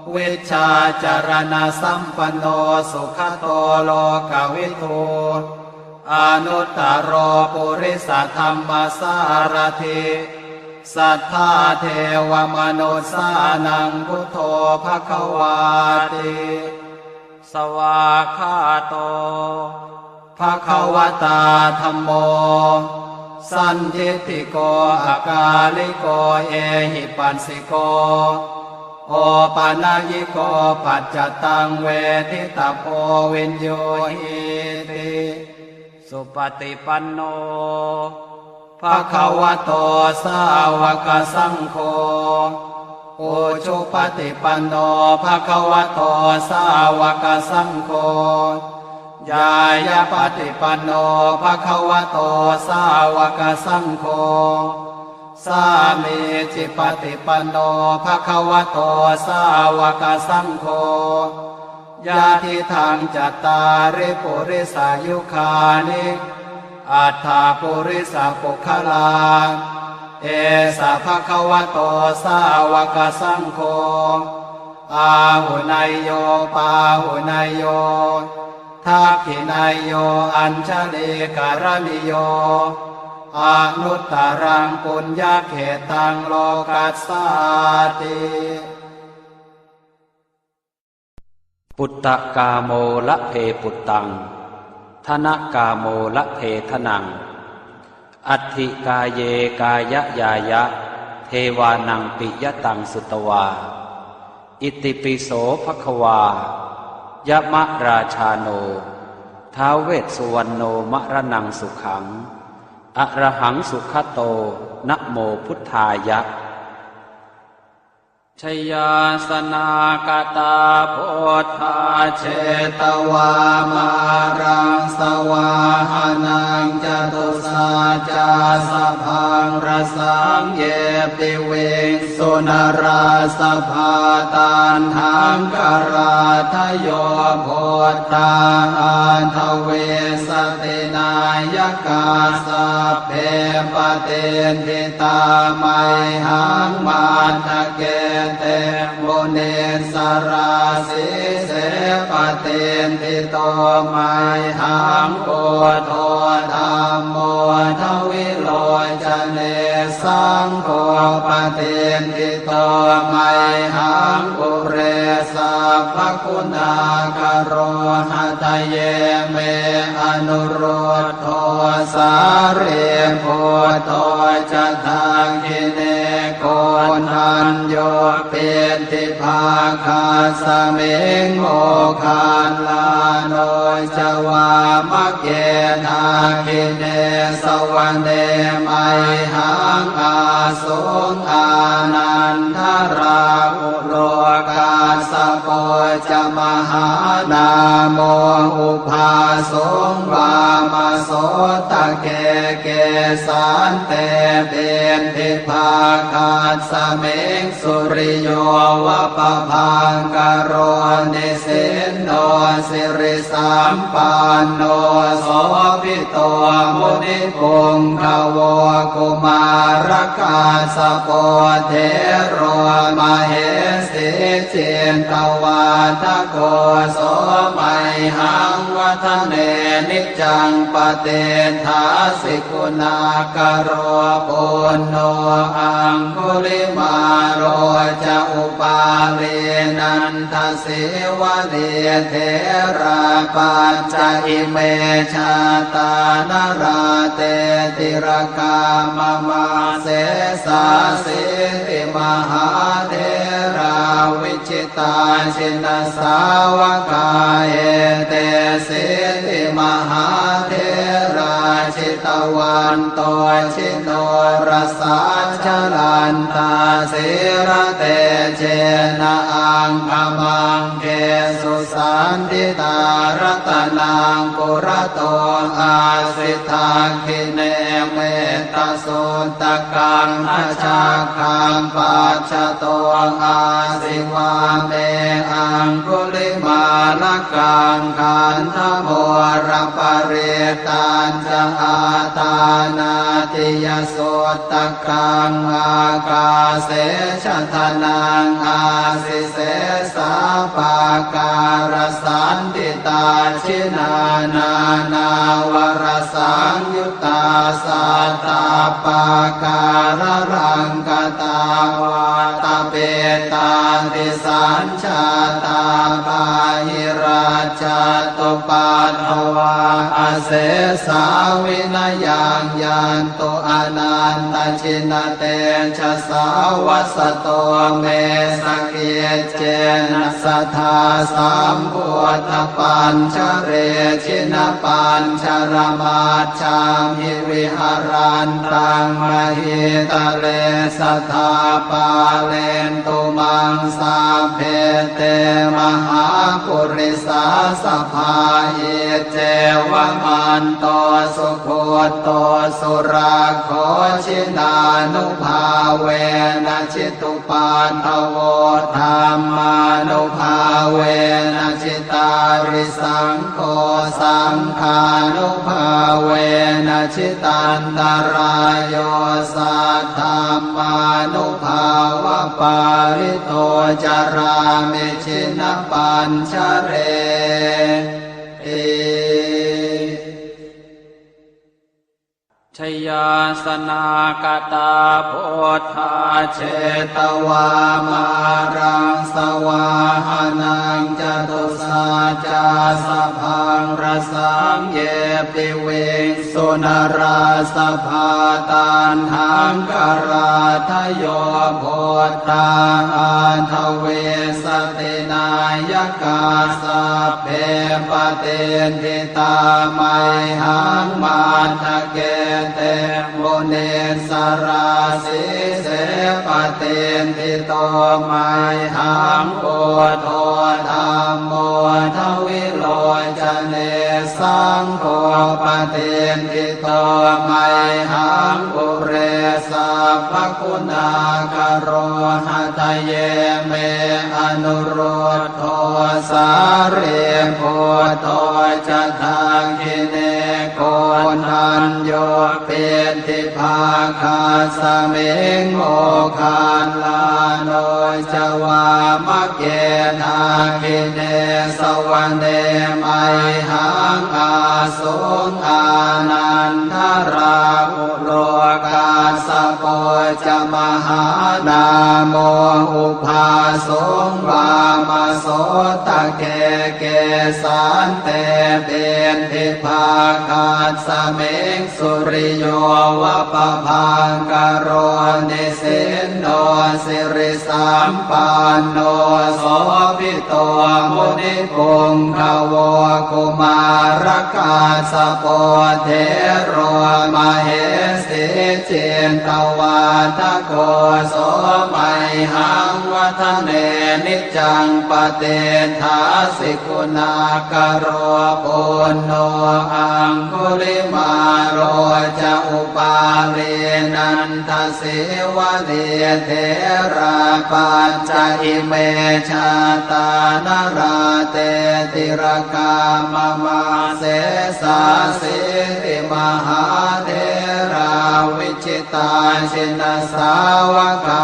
vijjācaraṇasampanno sugato lokavidū anuttaro purisadammasārathi satthā devamanussānaṃ buddho bhagavāti. Svākkhāto bhagavatā dhammo sandiṭṭhiko akāliko ehipassiko opanayiko paccattaṃ veditabbo viññūhīti. Supaṭipanno bhagavato sāvakasaṅgho. Ujupaṭipanno bhagavato sāvakasaṅgho. Ñāyapaṭipanno bhagavato sāvakasaṅgho. Sāmīcipaṭipanno bhagavato sāvakasaṅgho. Yadidaṃ cattāri purisayugāni aṭṭha purisapuggalā, esa bhagavato sāvakasaṅgho, āhuneyyo pāhuneyyo dakkhiṇeyyo añjalikaraṇīyo anuttaraṃ puññakkhettaṃ lokassāti. Puttakāmo labhe puttaṃ, dhanakāmo labhe dhanaṃ, atthi kāye kāyañāya, devānaṃ piyataṃ sutvā. Itipi so bhagavā, yamarājāno, ท้าว vessuvaṇṇo, maraṇaṃ sukhaṃ, arahaṃ sugato, namo buddhāya. Jayāsanāgatā buddhā jetvā māraṃ savāhanaṃ, catusaccāsabhaṃ rasaṃ ye piviṃsu narāsabhā. Taṇhaṅkarādayo buddhā aṭṭhavīsati nāyakā, sabbe patiṭṭhi tā mayhaṃ matthake te munissarā. Sīse patiṭṭhito mayhaṃ buddho dhammo dvilocane, saṅgho patiṭṭhito mayhaṃ ure sabbaguṇākaro. Hadaye me anurud dho sārīputto ca dakkhiṇe, koṇḍañño piṭṭhibhāgasmiṃ moggallāno ca vāmake. Dakkhiṇe savane mayhaṃ āsuṃ ānandarāhulo, kassapo ca mahānāmo ubhāsuṃ vāmasotake. Kesante piṭṭhibhāgasmiṃ suriyo va pabhaṅkaro, nisinno sirisampanno sobhi to munipuṅgavo. Kumārakassapo thero mahesī cittavādako, so mayhaṃ vadane niccaṃ patiṭṭhāsi guṇākaro. Puṇṇo aṅgulimālo ca upālī nanda sīvalī, therā pañca ime jātā nalāṭe tilakā mama. Sesāsīti mahātherā vijitā jinasāvakā, etesīti mahātherā jitavanto ji norasā, jalantā sīlatejena aṅgamaṅgesu saṇṭhitā. Ratanaṃ purato āsi dakkhiṇe mettasuttakaṃ, dhajaggaṃ pacchato āsi vāme aṅgulimālakaṃ. Khandhamoraparittañ ca āṭānāṭiyasuttakaṃ, ākāse chadanaṃ āsi sesā pākārasaṇṭhitā. Jinā nānāvarasaṃyuttā sattappākāralaṅkatā, vātapittādisañ jātā bāhirajjhattupaddavā, asesā vinayaṃ yantu anantajinatejasā. Vasato me sakiccena sadā sambuddhapañjare, jinapañjaramaj jhamhi viharantaṃ mahītale, sadā pālentu maṃ sabbe te mahāpurisāsabhā. Iccevamanto sugutto surakkho, jinānubhāvena jitu paddavo, dhammānubhāvena jitārisaṅgho, saṅghānubhāvena jitantarāyo, saddhammānubhāvapālito carāmi jinapañjareti. Jayāsanākatā buddhā jetvā māraṃ savāhanaṃ, catusaccāsabhaṃ rasaṃ ye piviṃsu narāsabhā. Taṇhaṅkarādayo buddhā aṭṭhavīsati nāyakā, sabbe patiṭṭhi tā mayhaṃ matthake te munissarā. Sīse patiṭṭhito mayhaṃ buddho dhammo dvilocane, saṅgho patiṭṭhito mayhaṃ ure sabbaguṇākaro. Hadaye me anurud dho sārīputto ca dakkhiṇe, koṇḍañño piṭṭhibhāgasmiṃ moggallāno ca vāmake. Dakkhiṇe savane mayhaṃ āsuṃ ānandarāhu lo, kassapo ca mahānāmo ubhāsuṃ vāmasotake. Kesante piṭṭhibhāgasmiṃ suriyo va pabhaṅkaro, nisinno sirisampanno sobhi to munipuṅgavo. Kumārakassapo thero mahesī ci cittavādako so mayhaṃ vadane niccaṃ patiṭṭhāsi guṇākaro. Puṇṇo aṅgulimālo ca upālī nandasīvalī therā pañca ime jātā nalāṭe tilakā mama. Sesāsīti mahātherā vijitā jinasāvakā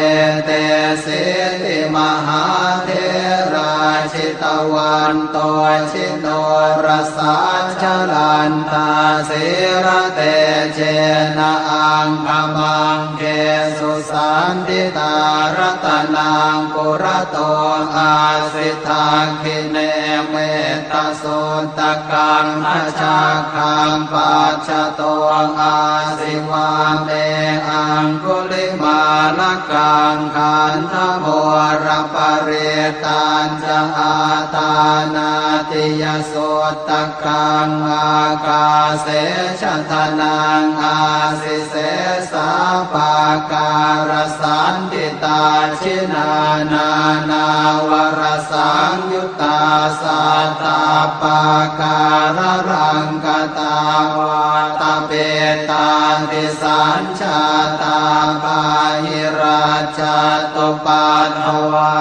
etesīti mahātherā jitavanto jinorasā jalantā sīlatejena aṅgamaṅgesu saṇṭhitā. Ratanaṃ purato āsi dakkhiṇe mettasuttakaṃ dhajaggaṃ pacchato āsi vāme aṅgulimālakaṃ. Khandhamoraparittañca āṭānāṭiyasutta kaṃ ākāse chadanaṃ āsi sesā pākārasaṇṭhitā. Jinā nānāvarasaṃyuttā sattappākāralaṅkatā vātapittādisañ jātā bāhirajjhattupaddavā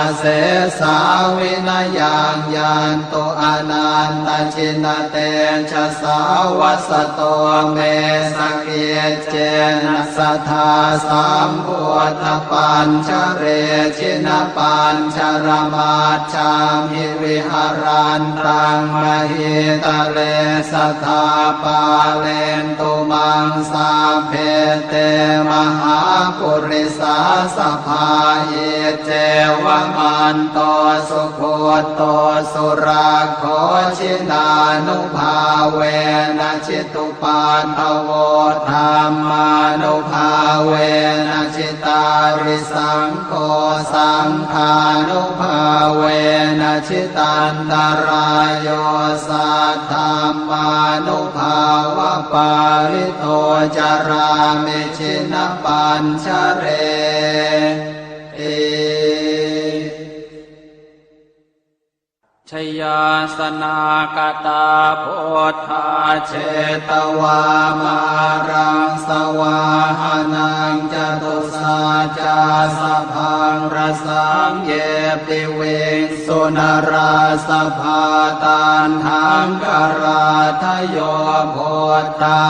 asesā vinayaṃ yantu anantajinatejasā. Vasato me sakiccena sadā sambuddhapañjare jinapañjaramaj jhamhi viharantaṃ mahītale sadā pālentu maṃ sabbe te mahāpurisāsabhā. Iccevamanto sugutto surakkho jinānubhāvena jitu paddavo dhammānubhāvena jitārisaṅgho saṅghānubhāvena jitantarāyo saddhammānubhāvapālito carāmi jinapañjareti. Jayāsanāgatā buddhā jetvā māraṃ savāhanaṃ catusaccāsabhaṃ rasaṃ ye piviṃsu narāsabhā. Taṇhaṅkarādayo buddhā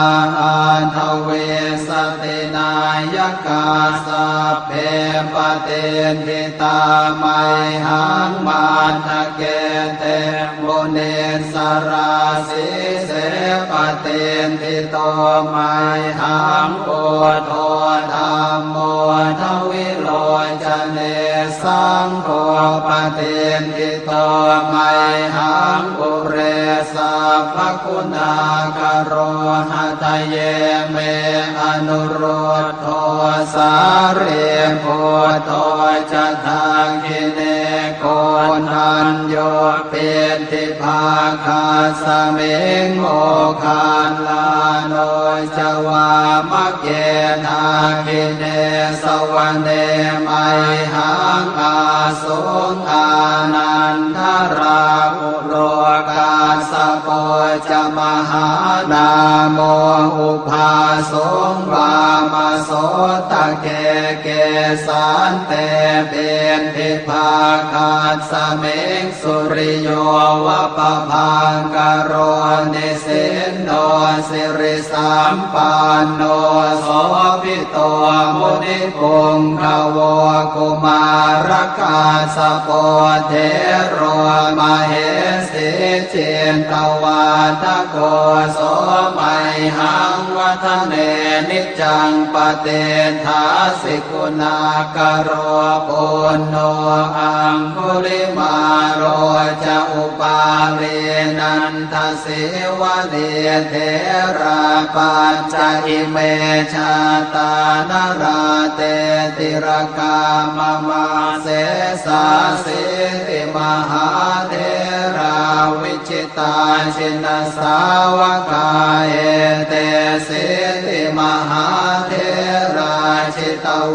aṭṭhavīsati nāyakā sabbe patiṭṭhi tā mayhaṃ matthake te munissarā. Sīse patiṭṭhito mayhaṃ buddho dhammo dvilocane saṅgho patiṭṭhito mayhaṃ ure sabbaguṇākaro. Hadaye me anurud dho sārīputto ca dakkhiṇe koṇḍañño piṭṭhibhāgasmiṃ moggallāno ca vāmake. Dakkhiṇe savane mayhaṃ āsuṃ ānandarāhu lo kassapo ca mahānāmo ubhāsuṃ vāmasotake. Kesante piṭṭhibhāgasmiṃ suriyo va pabhaṅkaro nisinno siri sampanno sobhito munipuṅgavo. Kumārakassapo thero mahesī cittavādako so mayhaṃ vadane niccaṃ patiṭṭhāsi guṇākaro. Puṇṇo aṅgulimālo ca upālī nanda sīvalī therā pañca ime jātā nalāṭe tilakā mama. Sesāsīti mahātherā vijitā jinasāvakā etesīti mahāthe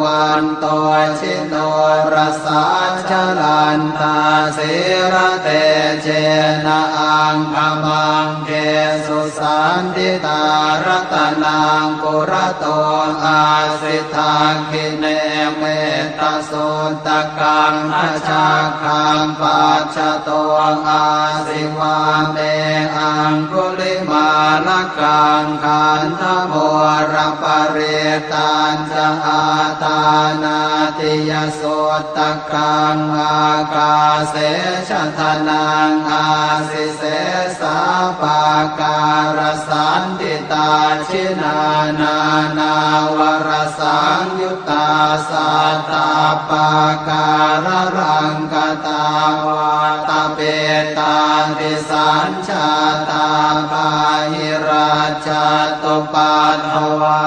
vanto jinorasā, jalantā sīlatejena aṅgamaṅgesu saṇṭhitā. Ratanaṃ purato āsi, dakkhiṇe mettasuttakaṃ, dhajaggaṃ pacchato āsi, vāme aṅgulimālakaṃ. Khandhamoraparittañ ca āṭānāṭiyasuttakaṃ, ākāse chadanaṃ āsi, sesā pākārasaṇṭhitā. Jinā nānāvarasaṃyuttā sattappākāralaṅkatā, vātapittādisañ jātā bāhirajjhattupaddavā,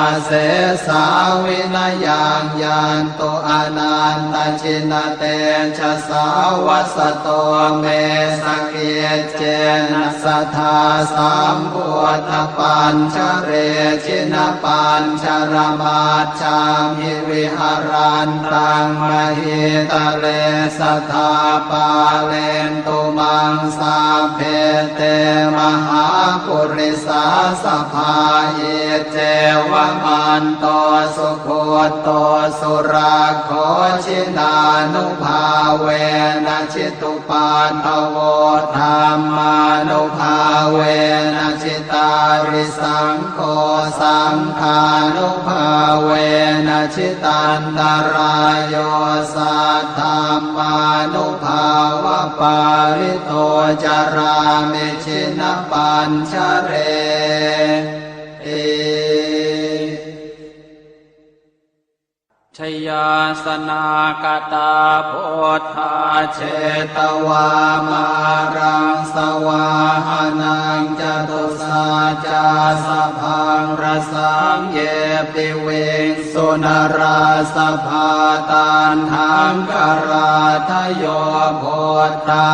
asesā vinayaṃ yantu anantajinatejasā. Vasato me sakiccena sadā sambuddhapañjare, jinapañjaramaj jhamhi viharantaṃ mahītale, sadā pālentu maṃ sabbe te mahāpurisāsabhā. Iccevamanto sugutto surakkho, jinānubhāvena jitu paddavo, dhammānubhāvena jitārisaṅgho, saṅghānubhāvena jitantarāyo, saddhammānubhāvapālito carāmi jinapañjareti. Jayāsanākatā buddhā jetvā māraṃ savāhanaṃ, catusaccāsabhaṃ rasaṃ ye piviṃsu narāsabhā. Taṇhaṅkarādayo buddhā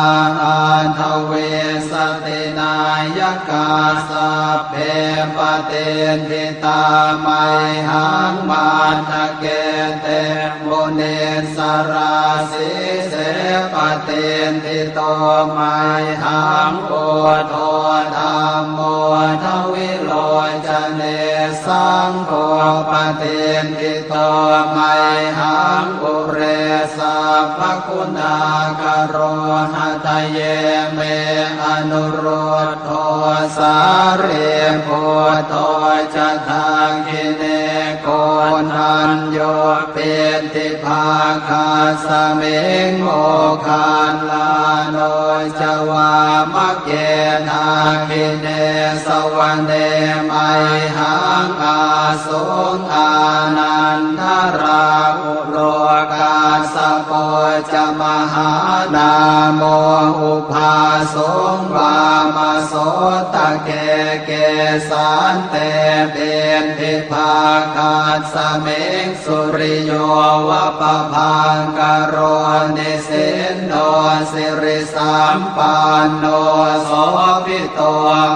aṭṭhavīsati nāyakā, sabbe patiṭṭhi tā mayhaṃ matthake te munissarā. Sīse patiṭṭhito mayhaṃ buddho dhammo dvilocane, saṅgho patiṭṭhito mayhaṃ ure sabbaguṇākaro. Hadaye me anurud dho sārīputto ca dakkhiṇe, koṇḍañño piṭṭhibhāgasmiṃ moggallāno ca vāmake. Dakkhiṇe savane mayhaṃ āsuṃ ānandarāhu lo, kassapo ca mahānāmo ubhāsuṃ vāmasotake. Kesante piṭṭhibhāgasmiṃ suriyo va pabhaṅkaro, nisinno siri sampanno sobhito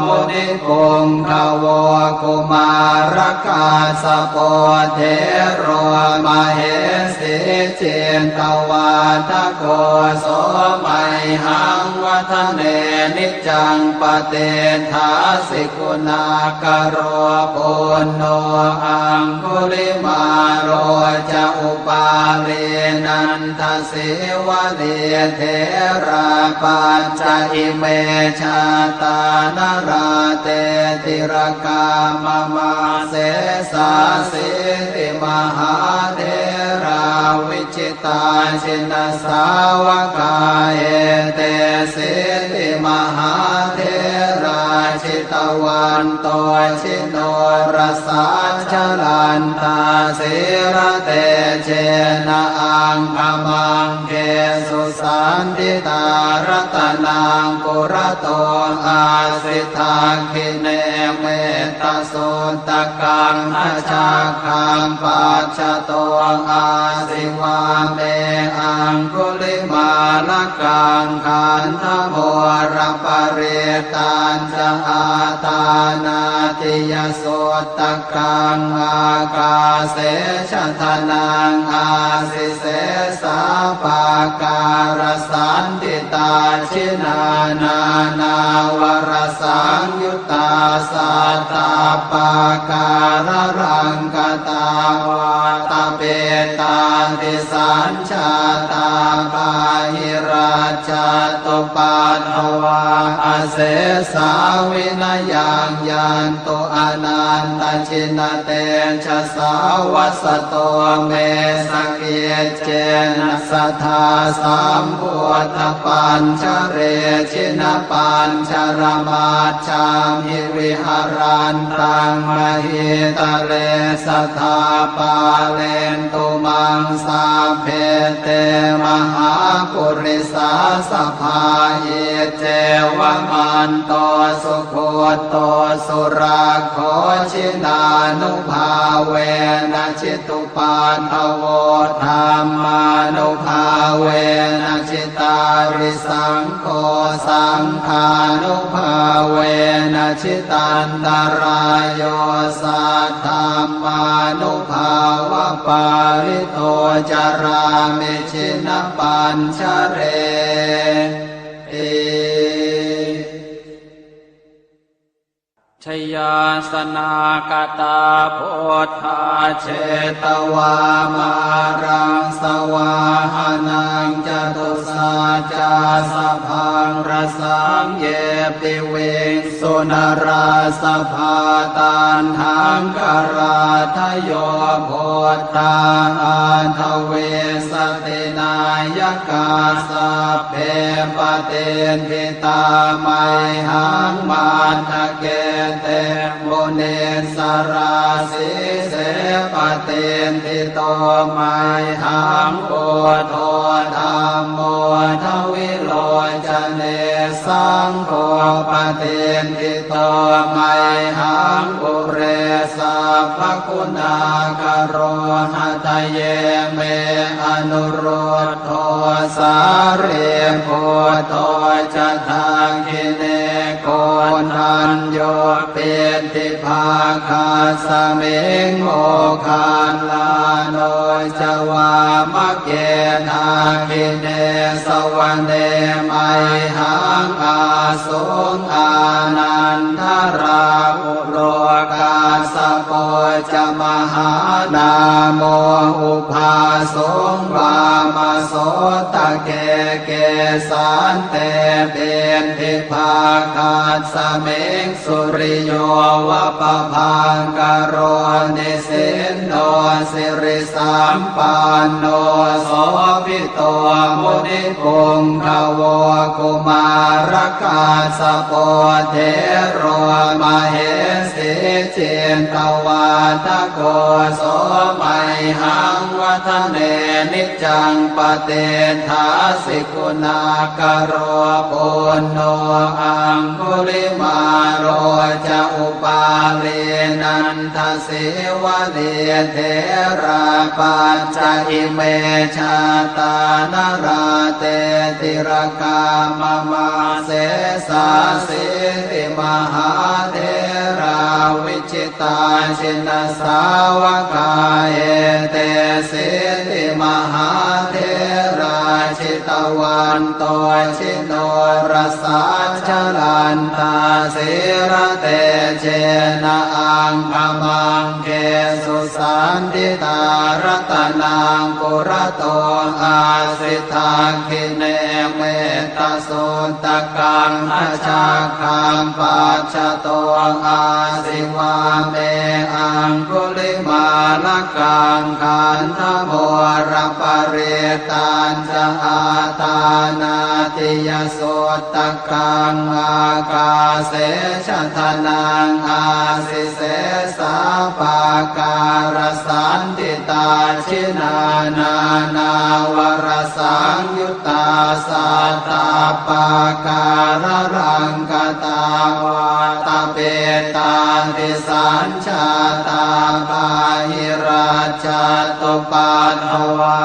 munipuṅgavo. Kumārakassapo thero mahesī cittavādako, so mayhaṃ vadane niccaṃ patiṭṭhāsi guṇākaro. Puṇṇo aṅgulimālo ca upālī nanda sīvalī, therā pañca ime jātā nalāṭe tilakā mama. Sesāsīti mahātherā vijitā jinasāvakā, etesīti mahātherā jitavanto ji norasā, jalantā sīlatejena aṅgamaṅgesu saṇṭhitā. Ratanaṃ purato āsi, dakkhiṇe mettasuttakaṃ, dhajaggaṃ pacchato āsi, vāme aṅgulimālakaṃ. Khandhamoraparittañ ca āṭānāṭiyasuttakaṃ, ākāse chadanaṃ āsi sesā pākārasaṇṭhitā. Jinā nānāvarasaṃyuttā sattappākāralaṅkatā, vātapittādisañjātā bāhirajjhattupaddavā, asesā vinayaṃ yantu anantajinatejasā. Vasato me sakiccena sadā sambuddhapañjare, jinapañjaramaj jhamhi viharantaṃ mahītale, sadā pālentu maṃ sabbe te mahāpurisāsabhā. Iccevamanto sugutto surakkho, jinānubhāvena jitu paddavo, dhammānubhāvena jitārisaṅgho, saṅghānubhāvena jitantarāyo, saddhammānubhāvapālito carāmi jinapañjareti. Jayāsanāgatā buddhā jetvā māraṃ savāhanaṃ, catusaccāsabhaṃ rasaṃ ye piviṃsu narāsabhā. Taṇhaṅkarādayo buddhā aṭṭhavīsati nāyakā, sabbe patiṭṭhi tā mayhaṃ matthake te munissarā. Sīse patiṭṭhito mayhaṃ buddho dhammo dvilocane, saṅgho patiṭṭhito mayhaṃ ure sabbaguṇākaro. Hadaye me anurud dho sārīputto ca dakkhiṇe, koṇḍañño piṭṭhibhāgasmiṃ moggallāno ca vāmake. Dakkhiṇe savane mayhaṃ āsuṃ ānandarāhu lo, kassapo ca mahānāmo ubhāsuṃ vāmasotake. Kesante piṭṭhibhāgasmiṃ suriyo va pabhaṅkaro, nisinno siri sampanno sobhito munipuṅgavo. Kumārakassapo thero mahesī cittavādako, so mayhaṃ vadane niccaṃ patiṭṭhāsi guṇākaro. Puṇṇo aṅgulimālo ca upālī nanda sīvalī, therā pañca ime jātā nalāṭe tilakā mama. Sesāsīti mahātherā vijitā jinasāvakā, etesīti mahātherā jitavanto ji norasā, jalantā sīlatejena aṅgamaṅgesu saṇṭhitā. Ratanaṃ purato āsi dakkhiṇe mettasuttakaṃ, dhajaggaṃ pacchato āsi vāme aṅgulimālakaṃ. Khandhamoraparittañ ca āṭānāṭiyasuttakaṃ, ākāse chadanaṃ āsi sesā pākārasaṇṭhitā. Jinā nānāvarasaṃyuttā sattappākāralaṅkatā, vātapittādisañ jātā bāhiraj jjhattupaddavā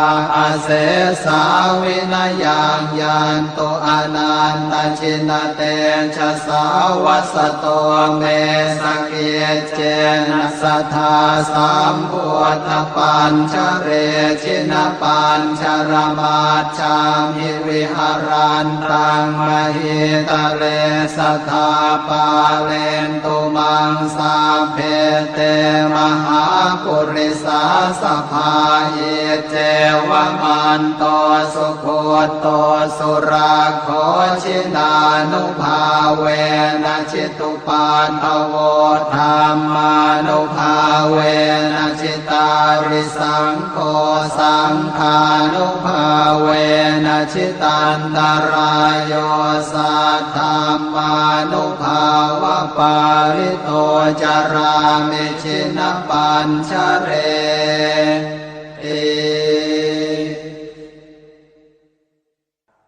asesā vinayaṃ yantu anantajinatejasā. Vasato me sakiccena sadā sambuddhapañjare jinapañjaramajjhamhi viharantaṃ mahītale sadā pālentu maṃ sabbe te mahāpurisāsabhā. Iccevamanto sugutto surakkho jinānubhāvena jitu paddavo dhammānubhāvena jitārisaṅgho saṅghānubhāvena jitantarāyo saddhammānubhāvapālito carāmi jinapañjareti.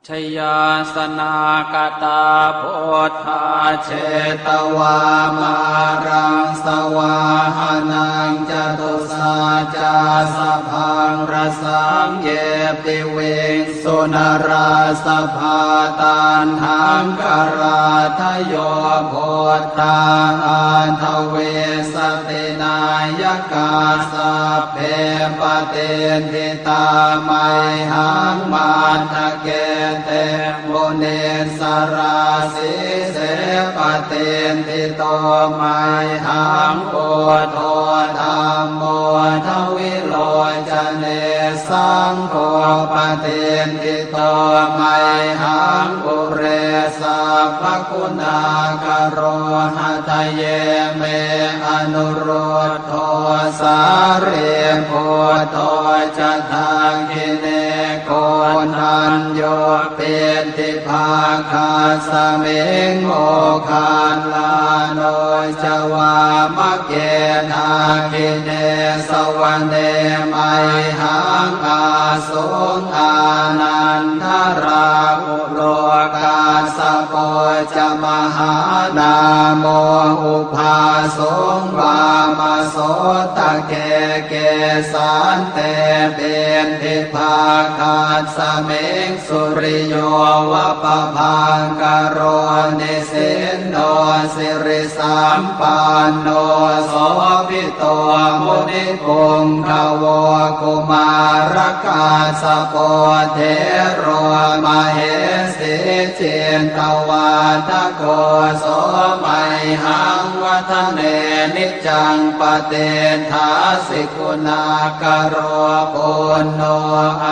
Jayāsanākatā buddhā jetvā māraṃ savāhanaṃ catusaccāsabhaṃ rasaṃ ye piviṃsu narāsabhā. Taṇhaṅkarādayo buddhā aṭṭhavīsati nāyakā sabbe patiṭṭhi tā mayhaṃ matthake te munissarā. Sīse patiṭṭhito mayhaṃ buddho dhammo dvilocane saṅgho patiṭṭhito mayhaṃ ure sabbaguṇākaro. Hadaye me anurud dho sārīputto ca dakkhiṇe koṇḍañño piṭṭhibhāgasmiṃ moggallāno ca vāmake. Dakkhiṇe savane mayhaṃ ā suṃ ānandarāhulo kassapo ca mahānāmo ubhāsuṃ vāmasotake. Kesante piṭṭhibhāgasmiṃ suriyo va pabhaṅkaro nisinno siri sampanno sobhito munipuṅgavo. Kumārakassapo thero mahesī cittavādako so mayhaṃ vadane niccaṃ patiṭṭhāsi guṇākaro. Puṇṇo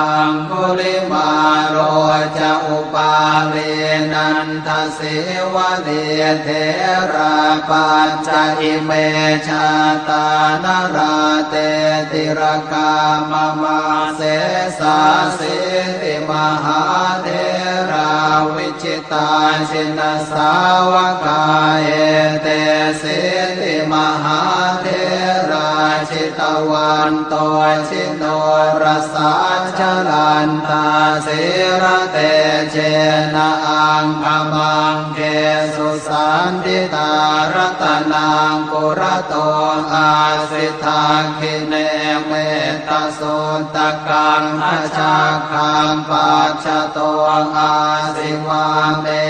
aṅgulimālo ca upālī nanda sīvalī therā pañca ime jātā nalāṭe tilakā mama. Sesāsīti mahātherā vijitā jinasāvakā etesīti mahātherā jitavanto ji norasā jalantā sīlatejena aṅgamaṅgesu saṇṭhitā. Ratanaṃ purato āsi dakkhiṇe mettasuttakaṃ dhajaggaṃ pacchato āsi vāme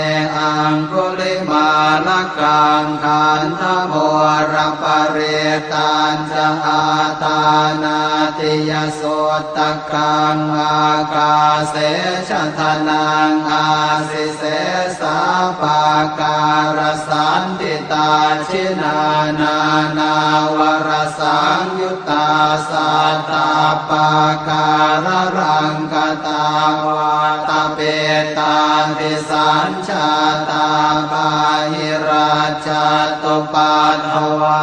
aṅgulimālakaṃ. Khandhamoraparittañ ca āṭānāṭiyasuttakaṃ ākāse chadanaṃ āsi sesā pākārasaṇṭhitā. Jinā nānāvarasaṃyuttā sattappākāralaṅkatā vātapittādisañ jātā bāhirajjhattupaddavā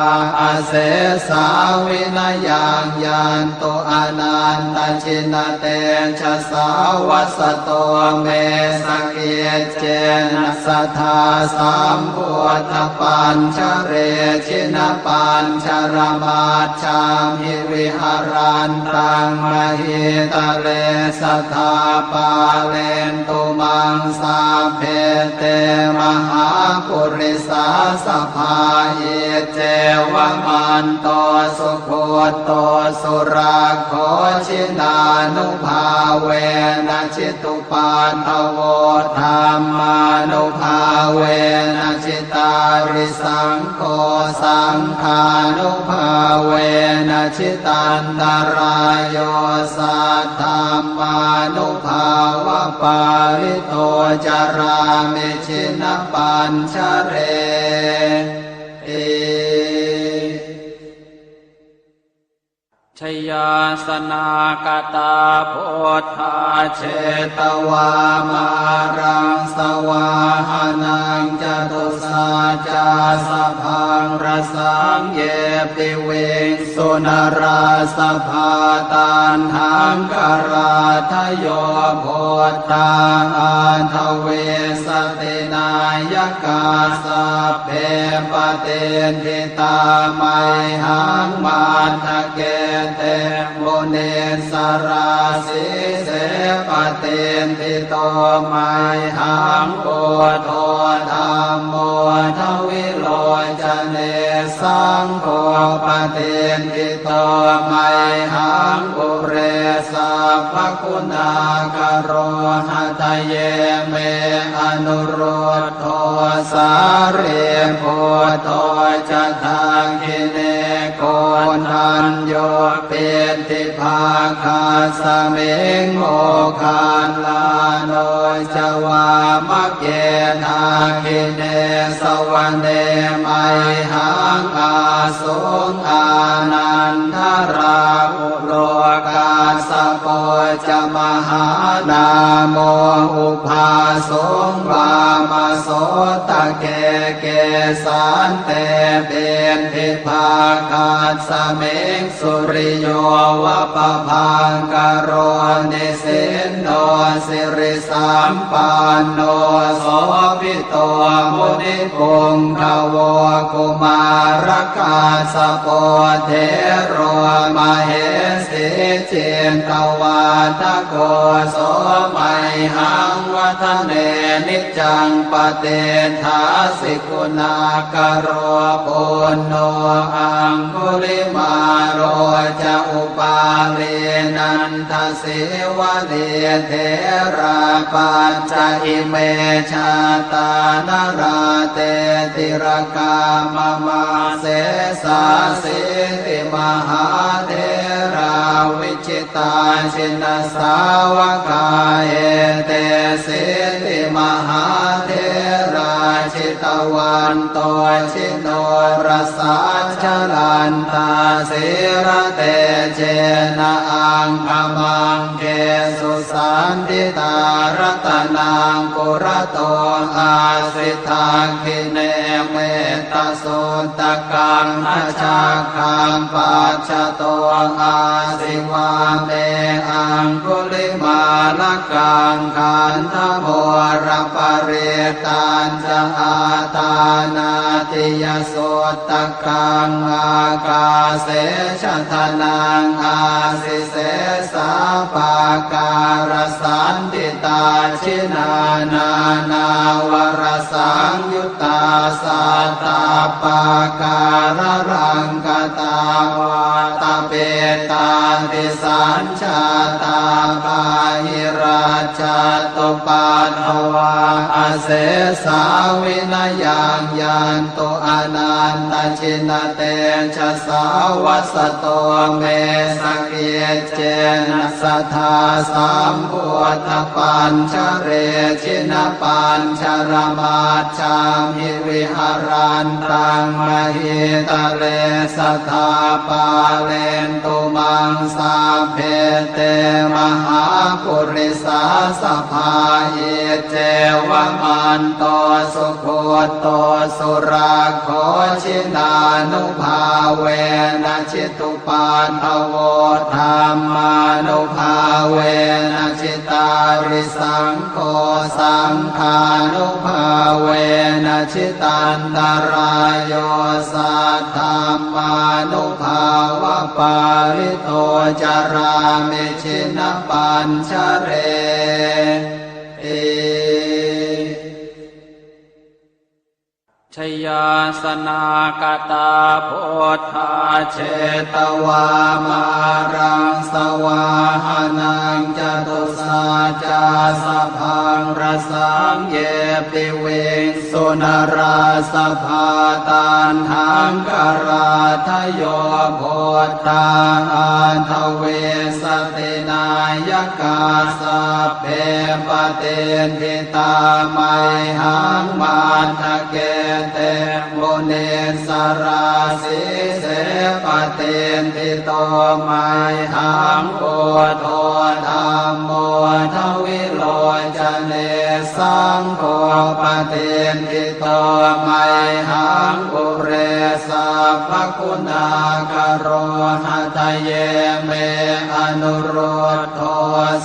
asesā vinayaṃ yantu anantajinatejasā. Vasato me sakiccena sadā sambuddhapañjare jinapañjaramajjhamhi viharantaṃ mahītale sadā pāle Entu maṃ sabbe te mahāpurisāsabhā, iccevamanto sugutto surakkho, jinānubhāvena jitu paddavo, dhammānubhāvena jitārisaṅgho, saṅghānubhāvena jitantarāyo, saddhammānubhāvapālito carāmi jinapañjareti. Jayāsanākatā buddhā jetvā māraṃ savāhanaṃ, catusaccāsabhaṃ rasaṃ ye piviṃsu narāsabhā. Taṇhaṅkarādayo buddhā aṭṭhavīsati nāyakā, sabbe patiṭṭhi tā mayhaṃ matthake te munissarā. Sīse patiṭṭhito mayhaṃ buddho dhammo dvilocane, saṅgho patiṭṭhito mayhaṃ ure sabbaguṇākaro. Hadaye me anurud dho sārīputto ca dakkhiṇe, koṇḍañño piṭṭhibhāgasmiṃ moggallāno ca vāmake. Dakkhiṇe savane mayhaṃ āsuṃ ānandarāhu lo, kassapo ca mahānāmo ubhāsuṃ vāmasotake. Kesante piṭṭhibhāgasmiṃ suriyo va pabhaṅkaro, nisinno siri sampanno sobhito munipuṅgavo. Kumārakassapo thero mahesī cittavādako, so mayhaṃ vadane niccaṃ patiṭṭhāsi guṇākaro. Puṇṇo aṅgulimālo ca upālī nanda sīvalī, therā pañca ime jātā nalāṭe tilakā mama. Sesāsīti mahātherā vijitā jinasāvakā, etesīti mahātherā jitavanto ji norasā, jalantā sīlatejena aṅgamaṅgesu saṇṭhitā. Ratanaṃ purato āsi dakkhiṇe mettasuttakaṃ, dhajaggaṃ pacchato āsi vāme aṅgulimālakaṃ. Khandhamoraparittañ ca āṭānāṭiyasuttakaṃ, ākāse chadanaṃ āsi sesā pākārasaṇṭhitā. Jinā nānāvarasaṃyuttā sattappākāralaṅkatā, vātapittādisañ jātā bāhirajjhattupaddavā, asesā vinayaṃ yantu anantajinatejasā. Vasato me sakiccena sadā sambuddhapañjare, jinapañjaramaj jhamhi viharantaṃ mahītale, sadā pālentu maṃ sabbe te mahāpurisāsabhā. Iccevamanto sugutto surakkho, jinānubhāvena jitu paddavo, dhammānubhāvena jitārisaṅgho, saṅghānubhāvena jitantarāyo, saddhammānubhāvapālito carāmi jinapañjare. Jayāsanāgatā buddhā jetvā māraṃ savāhanaṃ, catusaccāsabhaṃ rasaṃ ye piviṃsu narāsabhā. Taṇhaṅkarādayo buddhā aṭṭhavīsati nāyakā, sabbe patiṭṭhi tā mayhaṃ matthake te munissarā. Sīse patiṭṭhito mayhaṃ buddho dhammo dvilocane, saṅgho patiṭṭhito mayhaṃ ure sabbaguṇākaro. Hadaye me anurud dho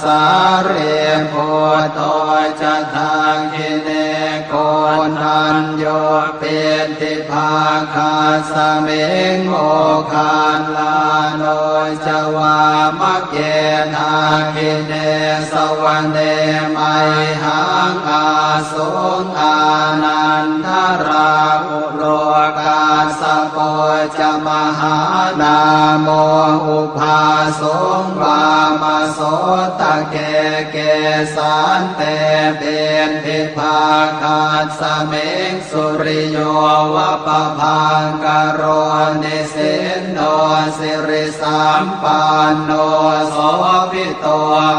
sārīputto ca dakkhiṇe, koṇḍañño piṭṭhibhāgasmiṃ moggallāno ca vāmake. Dakkhiṇe savane mayhaṃ āsuṃ ānandarāhu lo, kassapo ca mahānāmo ubhāsuṃ vāmasotake. Kesante piṭṭhibhāgasmiṃ suriyo va pabhaṅkaro, nisinno siri sampanno sobhito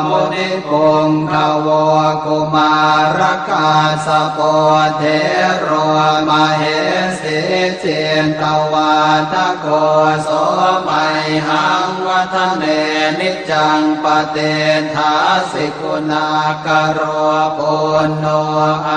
munipuṅgavo. Kumārakassapo thero mahesī cittavādako, so mayhaṃ vadane niccaṃ patiṭṭhāsi guṇākaro. Puṇṇo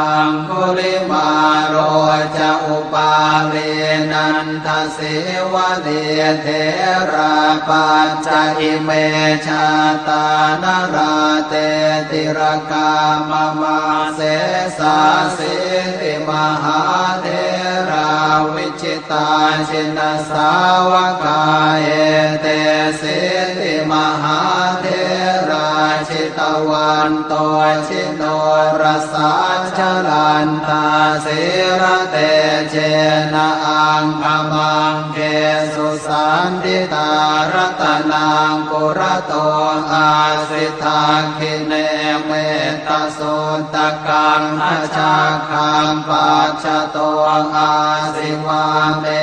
aṅgulimālo ca upālī nanda sīvalī, therā pañca ime jātā nalāṭe tilakā mama. Sesāsīti mahātherā vijitā jinasāvakā, etesīti mahātherā jitavanto ji norasā, jalantā sīlatejena aṅgamaṅgesu saṇṭhitā. Ratanaṃ purato āsi dakkhiṇe mettasuttakaṃ, dhajaggaṃ pacchato āsi vāme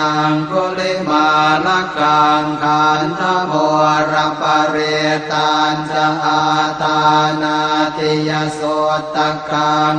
aṅgulimālakaṃ. Khandhamoraparittañ ca āṭānāṭiyasuttakaṃ,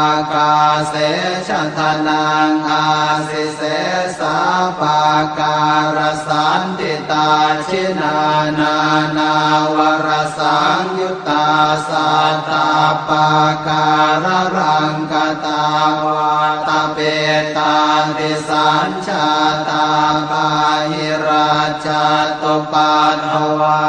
ākāse chadanaṃ āsi sesā pākārasaṇṭhitā. Jinā nānāvarasaṃyuttā sattappākāralaṅkatā, vātapittādisañ jātā bāhirajjhattupaddavā,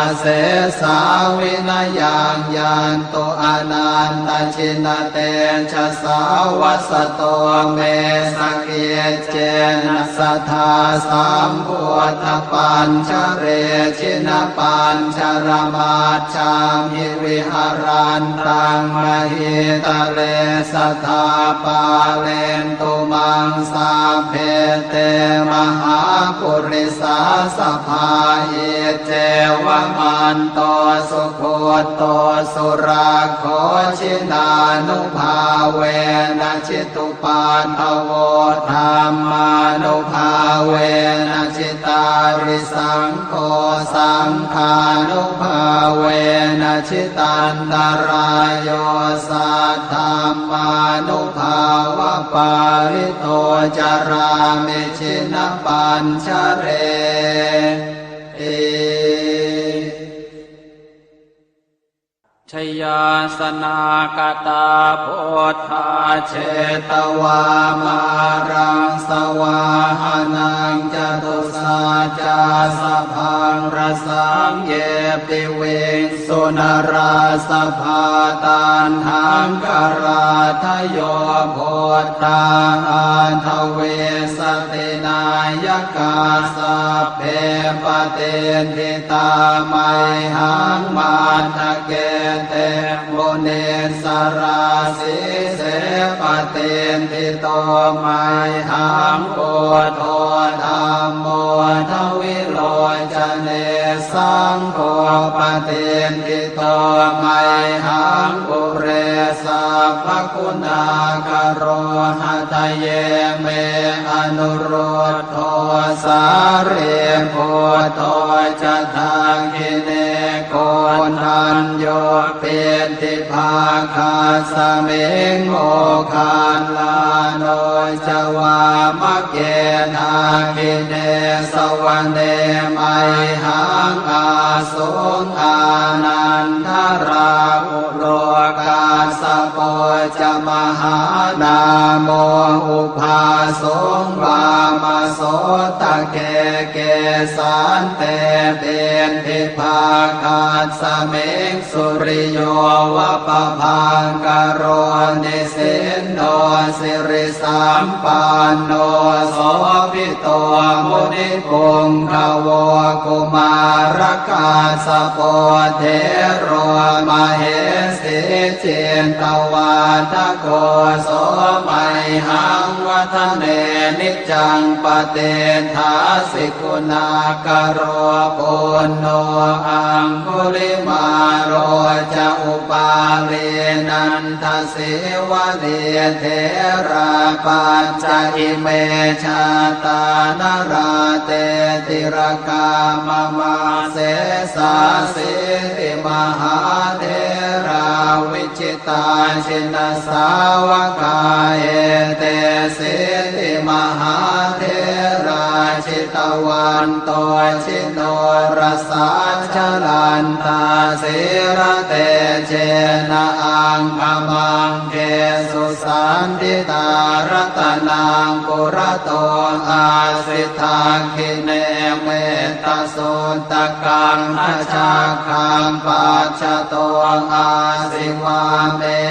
asesā vinayaṃ yantu anantajinatejasā. Vasato me sakiccena sadā sambuddhapañjare, jinapañjaramaj jhamhi viharantaṃ mahītale, sadā pālentu maṃ sabbe te mahāpurisāsabhā. Iccevamanto sugutto surakkho, jinānubhāvena jitu paddavo, dhammānubhāvena jitārisaṅgho, saṅghānubhāvena jitantarāyo, saddhammānubhāvapālito carāmi jinapañjareti. Jayāsanāgatā buddhā jetvā māraṃ savāhanaṃ, catusaccāsabhaṃ rasaṃ ye piviṃsu narāsabhā. Taṇhaṅkarādayo buddhā aṭṭhavīsati nāyakā, sabbe patiṭṭhi tā mayhaṃ matthake te munissarā. Sīse patiṭṭhito mayhaṃ buddho dhammo dvilocane, saṅgho patiṭṭhito mayhaṃ ure sabbaguṇākaro. Hadaye me anurud dho sārīputto ca dakkhiṇe, koṇḍañño piṭṭhibhāgasmiṃ moggallāno ca vāmake. Dakkhiṇe savane mayhaṃ ā suṃ ānandarāhulo, kassapo ca mahānāmo ubhāsuṃ vāmasotake. Kesante piṭṭhibhāgasmiṃ suriyo va pabhaṅkaro, nisinno siri sampanno sobhito munipuṅgavo. Kumārakassapo thero mahesī cittavādako, so mayhaṃ vadane niccaṃ patiṭṭhāsi guṇākaro. Puṇṇo aṅgulimālo ca upālī nanda sīvalī, therā pañca ime jātā nalāṭe tilakā mama. Sesāsīti mahātherā vijitā jinasāvakā, etesīti mahātherā jitavanto jinorasā, jalantā sīlatejena aṅgamaṅ gesu saṇṭhitā. Ratanaṃ purato āsi dakkhiṇe mettasuttakaṃ, dhajaggaṃ pacchato āsi vāme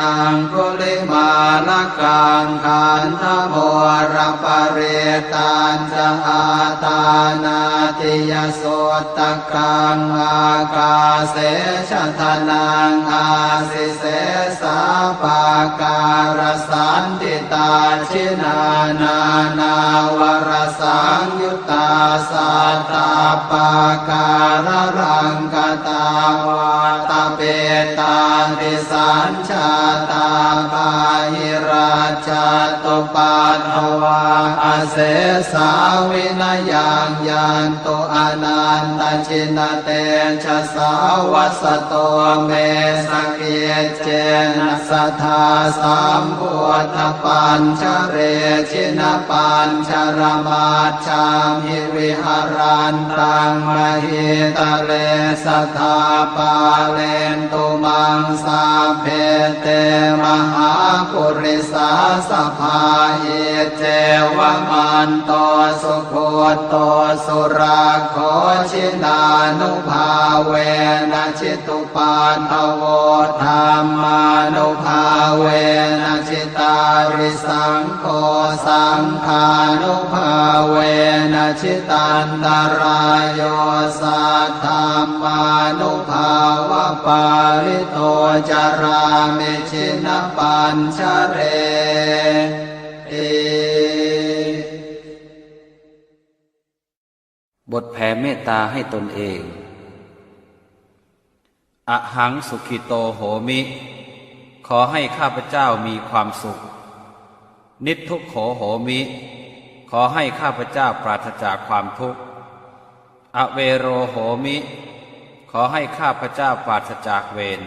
aṅgulimālakaṃ. Khandhamoraparittañca āṭānāṭiyasutta kaṃ, ākāse chadanaṃ āsi sesā pākārasaṇṭhitā. Jinā nānāvarasaṃyuttā sattappākāralaṅkatā, vātapittādisañ jātā bāhirajjhattupaddavā, asesā vinayaṃ yantu anantajinatejasā. Vasato me sakiccena sadā sambuddhapañjare, jinapañjaramaj jhamhi viharantaṃ mahītale, sadā pālentu maṃ sabbe te mahāpurisāsabhā. Iccevamanto sugutto surakkho, jinānubhāvena jitu paddavo, dhammānubhāvena jitārisaṅgho, saṅghānubhāvena jitantarāyo, saddhammānubhāvapālito carāmi jinapañjareti. บทแผ่เมตตาให้ตนเอง Ahaṃ sukhito homi ขอให้ข้าพเจ้ามีความสุข Niddukkho homi ขอให้ข้าพเจ้าปราศจากความทุกข์ Avero homi ขอให้ข้าพเจ้าปราศจากเวร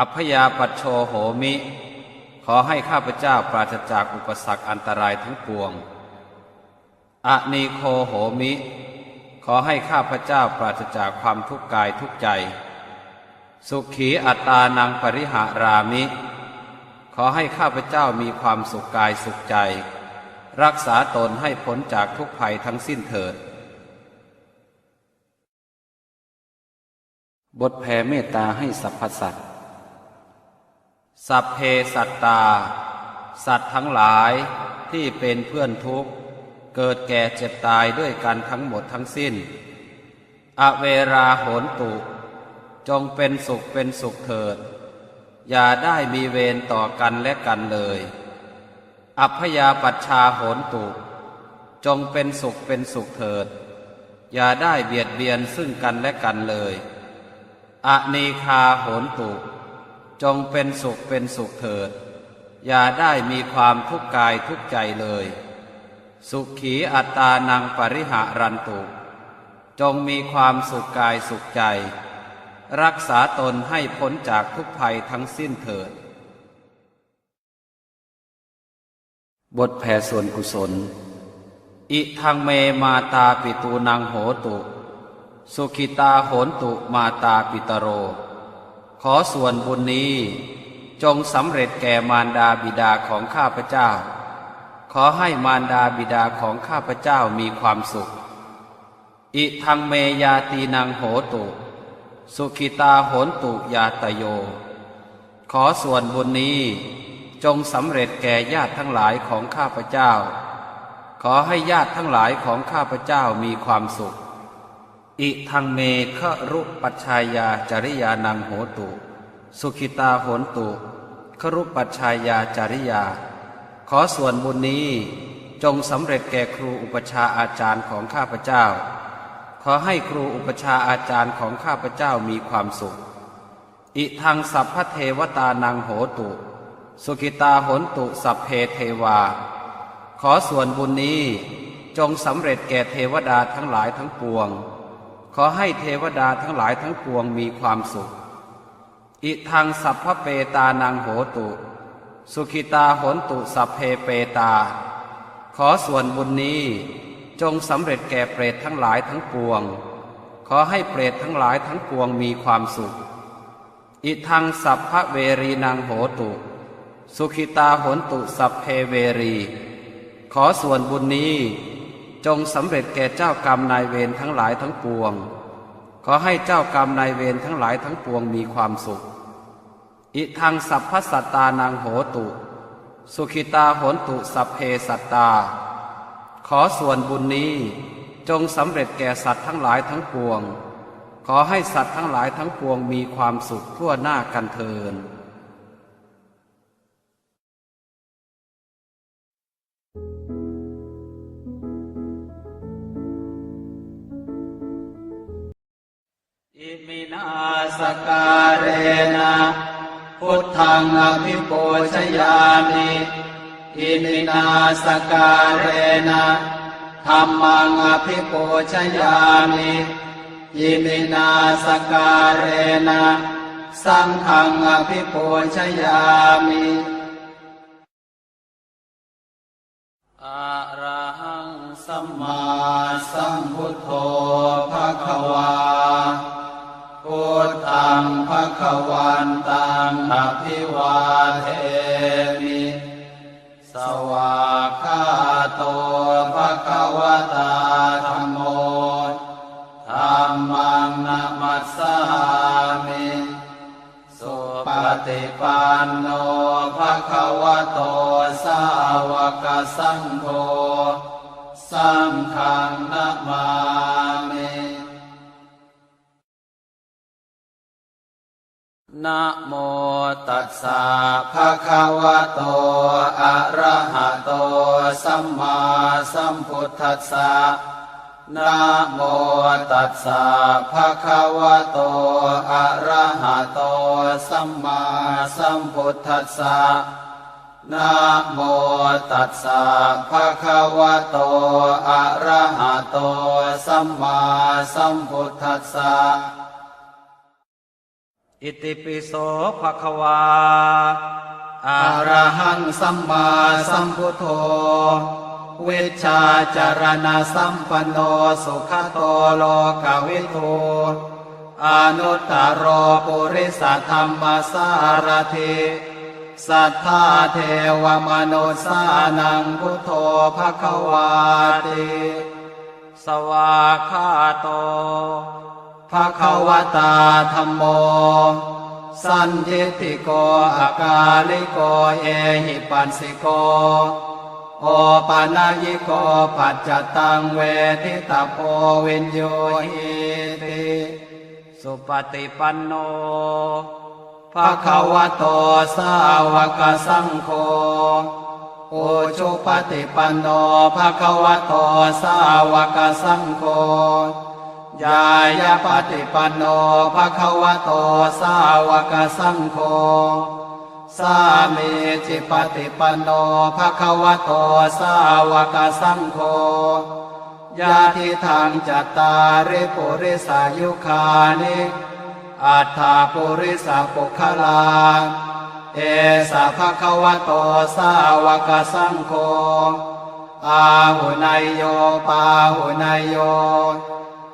Abyāpajjho homi ขอให้ข้าพเจ้าปราศจากอุปสรรคอันตรายทั้งปวง Anīgho homi ขอให้ข้าพเจ้าปราศจากความทุกข์กายทุกข์ใจ Sukhī attānaṃ pariharāmi ขอให้ข้าพเจ้ามีความสุขกายสุขใจ รักษาตนให้พ้นจากทุกข์ภัยทั้งสิ้นเถิด บทแผ่เมตตาให้สรรพสัตว์ Sabbe sattā สัตว์ทั้งหลายที่เป็นเพื่อนทุกข์ เกิดแก่เจ็บตายด้วยกันทั้งหมดทั้งสิ้น Averā hontu จงเป็นสุขเป็นสุขเถิด อย่าได้มีเวรต่อกันและกันเลย Abyāpajjhā hontu จงเป็นสุขเป็นสุขเถิด อย่าได้เบียดเบียนซึ่งกันและกันเลย Anīghā hontu จงเป็นสุขเป็นสุขเถิด อย่าได้มีความทุกข์กายทุกข์ใจเลย Sukhī attānaṃ pariharantu จงมีความสุขกายสุขใจ รักษาตนให้พ้นจากทุกข์ภัยทั้งสิ้นเถิด บทแผ่ส่วนกุศล Idaṃ me mātāpitūnaṃ hotu, sukhitā hontu mātāpitaro. ขอส่วนบุญนี้จงสำเร็จแก่มารดาบิดาของข้าพเจ้า ขอให้มารดาบิดาของข้าพเจ้ามีความสุข Idaṃ me ñātīnaṃ hotu, sukhitā hontu ñātayo. ขอส่วนบุญนี้จงสำเร็จแก่ญาติทั้งหลายของข้าพเจ้า ขอให้ญาติทั้งหลายของข้าพเจ้ามีความสุข Idaṃ me gurūpajjhāyācariyānaṃ hotu, sukhitā hontu gurūpajjhāyācariyā. ขอส่วนบุญนี้จงสำเร็จแก่ครูอุปัชฌาย์อาจารย์ของข้าพเจ้า ขอให้ครูอุปัชฌาย์อาจารย์ของข้าพเจ้ามีความสุข Idaṃ sabbadevatānaṃ hotu, sukhitā hontu sabbe devā. ขอส่วนบุญนี้จงสำเร็จแก่เทวดาทั้งหลายทั้งปวง ขอให้เทวดาทั้งหลายทั้งปวงมีความสุข Idaṃ sabbapetānaṃ hotu, sukhitā hontu sabbe petā. ขอส่วนบุญนี้จงสำเร็จแก่เปรตทั้งหลายทั้งปวง ขอให้เปรตทั้งหลายทั้งปวงมีความสุข Idaṃ sabbaverīnaṃ hotu, sukhitā hontu sabbe verī. ขอส่วนบุญนี้จงสำเร็จแก่เจ้ากรรมนายเวรทั้งหลายทั้งปวง ขอให้เจ้ากรรมนายเวรทั้งหลายทั้งปวงมีความสุข Idaṃ sabbasattānaṃ hotu, sukhitā hontu sabbe sattā. ขอส่วนบุญนี้จงสำเร็จแก่สัตว์ทั้งหลายทั้งปวง ขอให้สัตว์ทั้งหลายทั้งปวงมีความสุขทั่วหน้ากันเทอญ Iminā sakkārena buddhaṃ abhipūjayāmi. Iminā sakkārena dhammaṃ abhipūjayāmi. Iminā sakkārena saṅghaṃ abhipūjayāmi. Arahaṃ sammāsambuddho bhagavā. Buddhaṃ bhagavantaṃ abhivādemi. Svākkhāto bhagavatā dhammo. Dhammaṃ namassāmi. Supaṭipanno bhagavato sāvakasaṅgho. Saṅghaṃ namāmi. Namo tassa bhagavato arahato sammāsambuddhassa. Namo tassa bhagavato arahato sammāsambuddhassa. Namo tassa bhagavato arahato sammāsambuddhassa. Itipi so bhagavā arahaṃ sammāsambuddho vijjācaraṇasampanno sugato lokavidū anuttaro purisadammasārathi satthā devamanussānaṃ buddho bhagavāti. Svākkhāto bhagavatā dhammo sandiṭṭhiko akāliko ehipassiko opanayiko paccattaṃ veditabbo viññūhīti. Supaṭipanno bhagavato sāvakasaṅgho, ujupaṭipanno bhagavato sāvakasaṅgho, ñāyapaṭipanno bhagavato sāvakasaṅgho, sāmīcipaṭipanno bhagavato sāvakasaṅgho, yadidaṃ cattāri purisayugāni aṭṭha purisapuggalā, esa bhagavato sāvakasaṅgho, āhuneyyo pāhuneyyo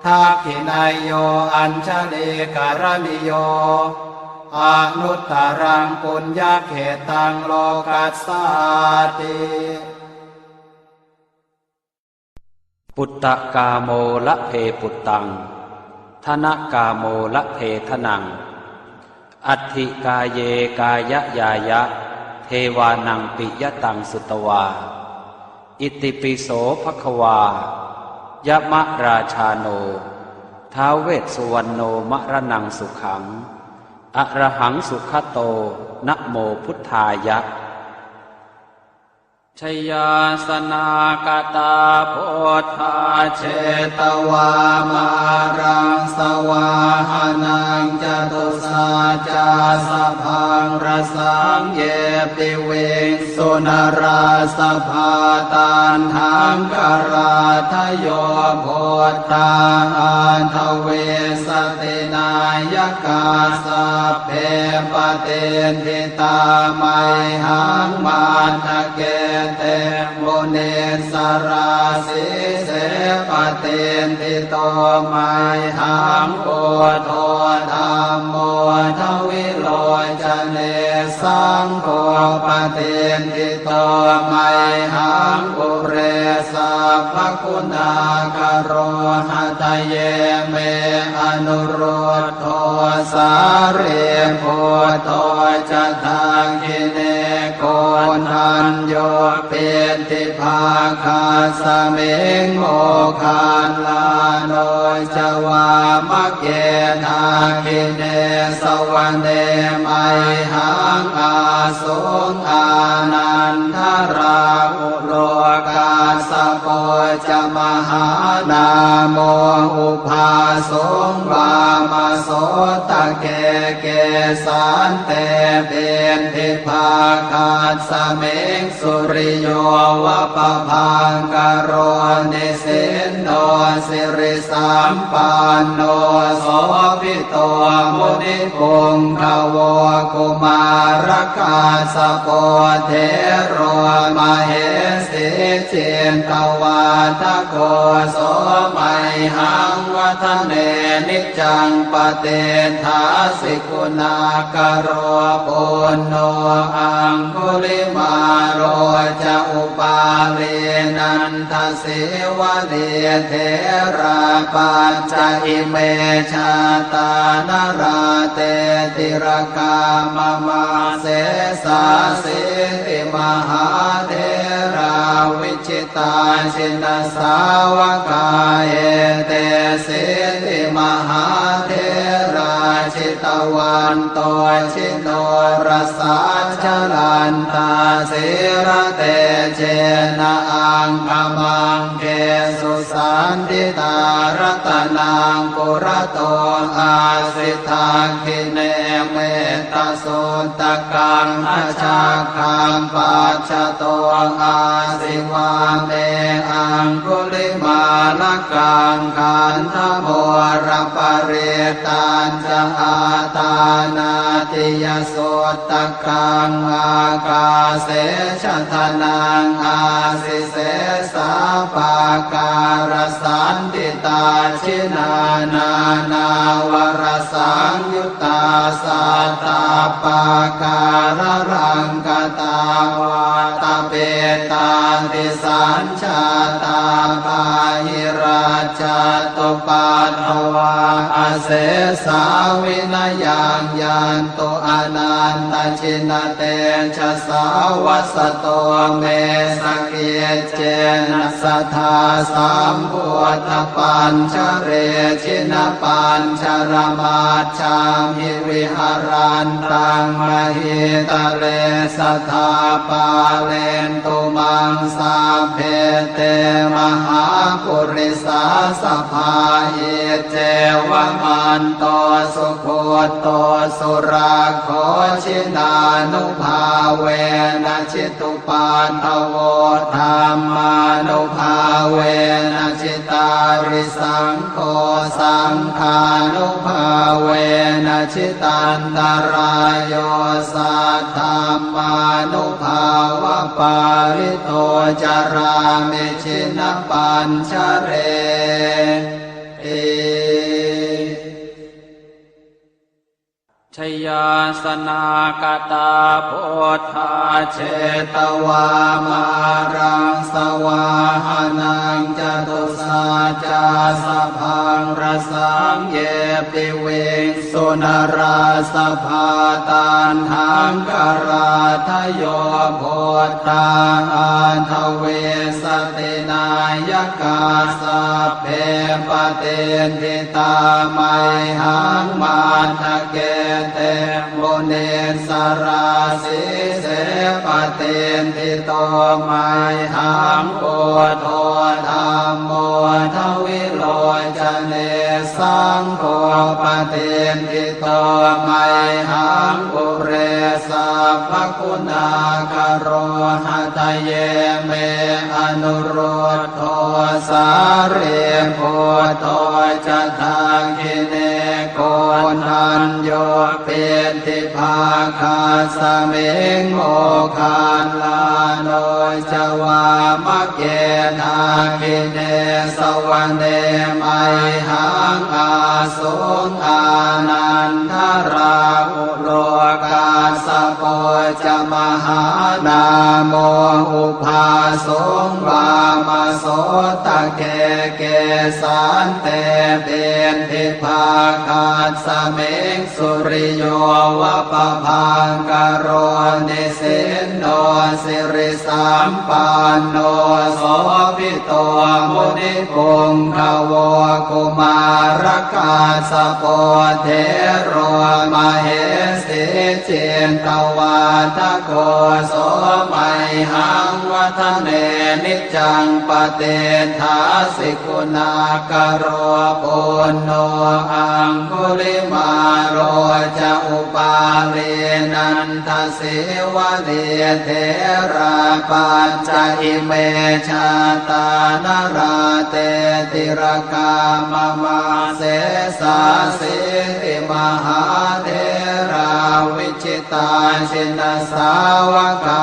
dakkhiṇeyyo añjalikaraṇīyo anuttaraṃ puññakkhettaṃ lokassāti. Puttakāmo labhe puttaṃ, dhanakāmo labhe dhanaṃ, atthi kāye kāyañāya, devānaṃ piyataṃ sutvā. Itipi so bhagavā, yamarājāno, ท้าว Vessuvaṇṇo, maraṇaṃ sukhaṃ, arahaṃ sugato, namo buddhāya. Jayāsanāgatā buddhā jetvā māraṃ savāhanaṃ, catusaccāsabhaṃ rasaṃ ye piviṃsu narāsabhā. Taṇhaṅkarādayo buddhā aṭṭhavīsati nāyakā, sabbe patiṭṭhi tā mayhaṃ matthake te munissarā. Sīse patiṭṭhito mayhaṃ buddho dhammo dvilocane, saṅgho patiṭṭhito mayhaṃ ure sabbaguṇākaro. Hadaye me anurud dho sārīputto ca dakkhiṇe, koṇḍañño piṭṭhibhāgasmiṃ moggallāno ca vāmake. Dakkhiṇe savane mayhaṃ āsuṃ ānandarāhu lo, kassapo ca mahānāmo ubhāsuṃ vāmasotake. Kesante piṭṭhibhāgasmiṃ suriyo va pabhaṅkaro, nisinno siri sampanno sobhito munipuṅgavo. Kumārakassapo thero mahesī cittavādako, so mayhaṃ vadane niccaṃ patiṭṭhāsi guṇākaro. Puṇṇo aṅgulimālo ca upālī nanda sīvalī, therā pañca ime jātā nalāṭe tilakā mama. Sesāsīti mahātherā vijitā jinasāvakā, etesīti mahātherā jitavanto ji norasā, jalantā sīlatejena aṅgamaṅgesu saṇṭhitā. Ratanaṃ purato āsi dakkhiṇe mettasuttakaṃ, dhajaggaṃ pacchato āsi vāme aṅgulimālakaṃ. Khandhamoraparittañ ca āṭānāṭiyasuttakaṃ, ākāse chadanaṃ āsi sesā pākārasaṇṭhitā. Jinā nānāvarasaṃyuttā sattappākāralaṅkatā, vātapittādisañ jātā bāhirā Jattupaddavā asesā vinayaṃ yantu anantajinatejasā. Vasato me sakiccena sadā sambuddhapañjare, jinapañjaramajjhamhi viharantaṃ mahītale, sadā pālentu maṃ sabbe te mahāpurisāsabhā. Iccevamanto sugutto surakkho, jinānubhāvena jitu paddavo, dhammānubhāvena jitārisaṅgho, saṅghānubhāvena jitantarāyo, saddhammānubhāvapālito carāmi jinapañjareti. Jayāsanākatā buddhā jetvā māraṃ savāhanaṃ, catusaccāsabhaṃ rasaṃ ye piviṃsu narāsabhā. Taṇhaṅkarādayo buddhā aṭṭhavīsati nāyakā, sabbe patiṭṭhi tā mayhaṃ matthake te munissarā. Sīse patiṭṭhito mayhaṃ buddho dhammo dvilocane, saṅgho patiṭṭhito mayhaṃ ure sabbaguṇākaro. Hadaye me anurud dho sārīputto ca dakkhiṇe, koṇḍañño piṭṭhibhāgasmiṃ moggallāno ca vāmake. Dakkhiṇe savane mayhaṃ ā suṃ ānandarāhulo, kassapo ca mahānāmo ubhāsuṃ vāmasotake. Kesante piṭṭhibhāgasmiṃ suriyo va pabhaṅkaro, nisinno siri sampanno sobhito munipuṅgavo. Kumārakassapo thero mahesī cittavādako, so mayhaṃ vadane niccaṃ patiṭṭhāsi guṇākaro. Puṇṇo aṅgulimālo ca upālī nanda sīvalī, therā pañca ime jātā nalāṭe tilakā mama. Sesāsīti mahātherā vijitā jinasāvakā,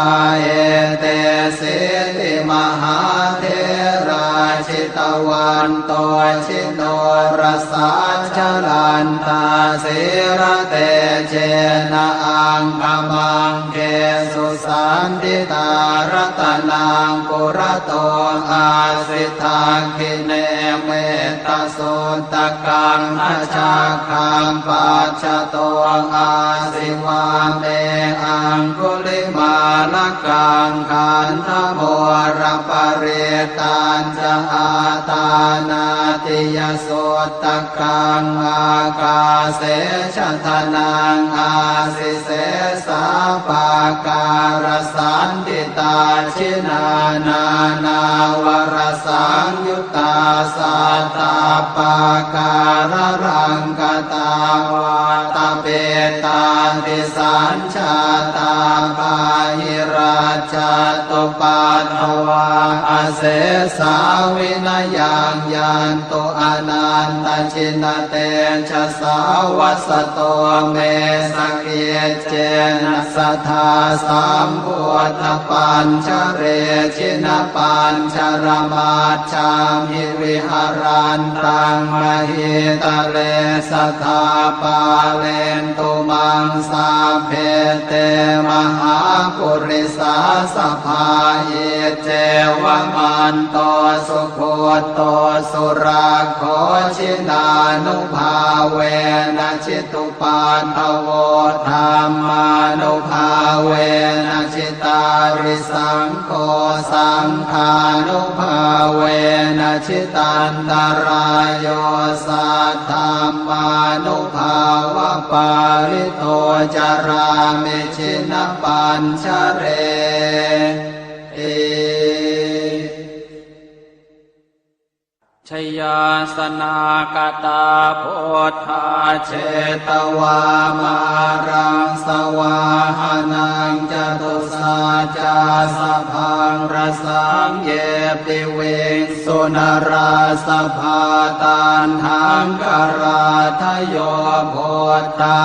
etesīti mahātherā jitavanto jinorasā, jalantā sīlatejena aṅgamaṅ gesu saṇṭhitā. Ratanaṃ purato āsi dakkhiṇe mettasuttakaṃ, dhajaggaṃ pacchato āsi vāme aṅgulimālakaṃ. Khandhamoraparittañca āṭānāṭiyasutta kaṃ, ākāse chadanaṃ āsi sesā pākārasaṇṭhitā. Jinā nānāvarasaṃyuttā sattappākāralaṅkatā, vātapittādisañ jātā bāhirajjhattupaddavā, asesā vinayaṃ yantu anantajinatejasā. Vasato me sakiccena sadā sambuddhapañjare, jinapañjaramaj jhamhi viharantaṃ mahītale, sadā pālentu maṃ sabbe te mahāpurisāsabhā. sabhā. Iccevamanto sugutto surakkho, jinānubhāvena jitupaddavo, dhammānubhāvena jitārisaṅgho, saṅghānubhāvena jitantarāyo, saddhammānubhāvapālito carāmi jinapañjareti. Jayāsanākatā buddhā jetvā māraṃ savāhanaṃ, catusaccāsabhaṃ rasaṃ ye piviṃsu narāsabhā. Taṇhaṅkarādayo buddhā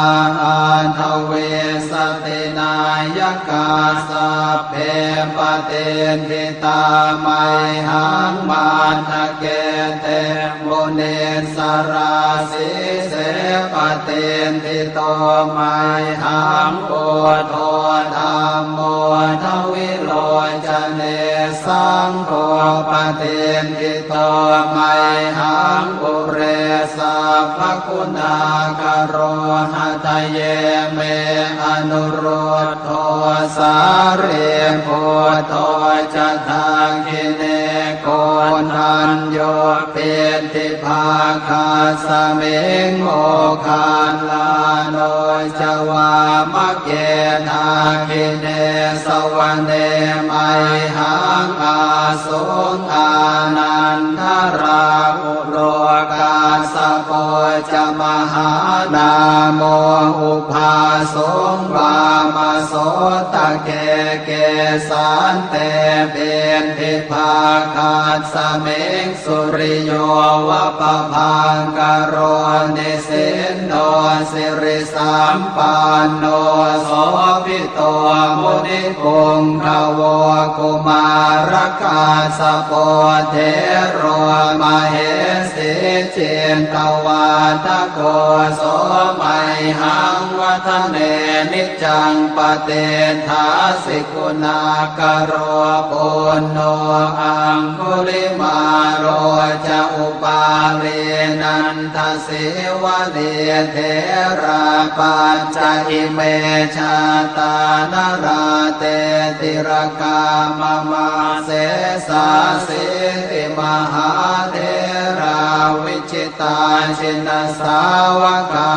aṭṭhavīsati nāyakā, sabbe patiṭṭhi tā mayhaṃ matthake te munissarā. Sīse patiṭṭhito mayhaṃ buddho dhammo dvilocane, saṅgho patiṭṭhito mayhaṃ ure sabbaguṇākaro. Hadaye me anurud dho sārīputto ca dakkhiṇe, koṇḍañño piṭṭhibhāgasmiṃ moggallāno ca vāmake. Dakkhiṇe savane mayhaṃ ā suṃ ānandarāhulo, kassapo ca mahānāmo ubhāsuṃ vāmasotake. Kesante piṭṭhibhāgasmiṃ suriyo va pabhaṅkaro, nisinno siri sampanno sobhito munipuṅgavo. Kumārakassapo thero mahesī cittavādako, so mayhaṃ vadane niccaṃ patiṭṭhāsi guṇākaro. Puṇṇo aṅgulimālo ca upālī nanda sīvalī, therā pañca ime jātā nalāṭe tilakā mama. Sesāsīti mahātherā vijitā jinasāvakā,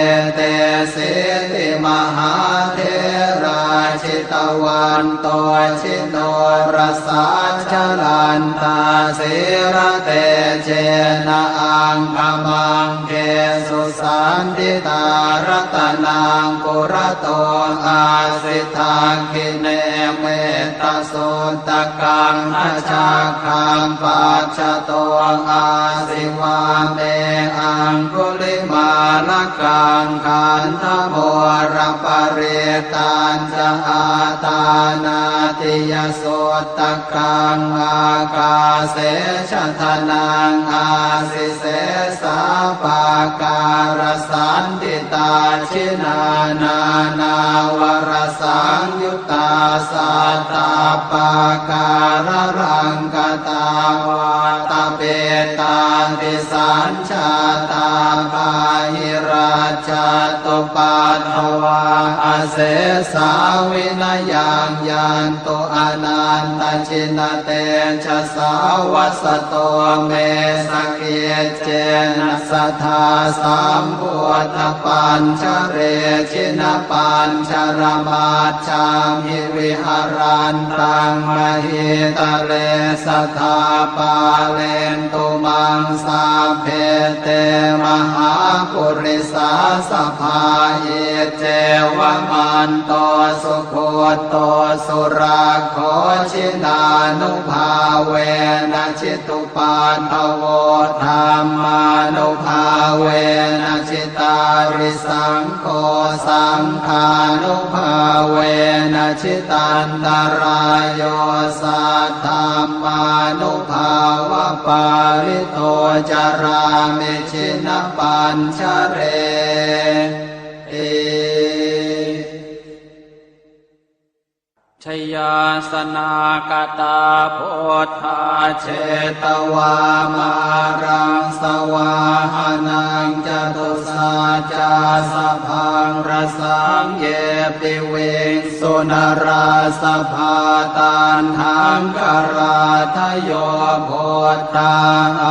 etesīti mahātherā jitavanto jinorasā, jalantā sīlatejena aṅgamaṅ gesu saṇṭhitā. Ratanaṃ purato āsi dakkhiṇe mettasuttakaṃ, dhajaggaṃ pacchato āsi vāme aṅgulimālakaṃ. Khandhamoraparittañca āṭānāṭiyasutta kaṃ, ākāse chadanaṃ āsi sesā pākārasaṇṭhitā. Jinā nānāvarasaṃyuttā sattappākāralaṅkatā, vātapittādisañ jātā bāhirajjhattupaddavā, asesā vinayaṃ yantu anantajinatejasā. Vasato me sakiccena sadā sambuddhapañjare, jinapañjaramaj jhamhi viharantaṃ mahītale, sadā pālentu maṃ sabbe te mahāpurisāsabhā. Iccevamanto sugutto surakkho, jinānubhāvena jitu paddavo, dhammānubhāvena jitārisaṅgho, saṅghānubhāvena jitantarāyo, saddhammānubhāvapālito carāmi jinapañjareti. Jayāsanāgatā buddhā jetvā māraṃ savāhanaṃ, catusaccāsabhaṃ rasaṃ ye piviṃsu narāsabhā. Taṇhaṅkarādayo buddhā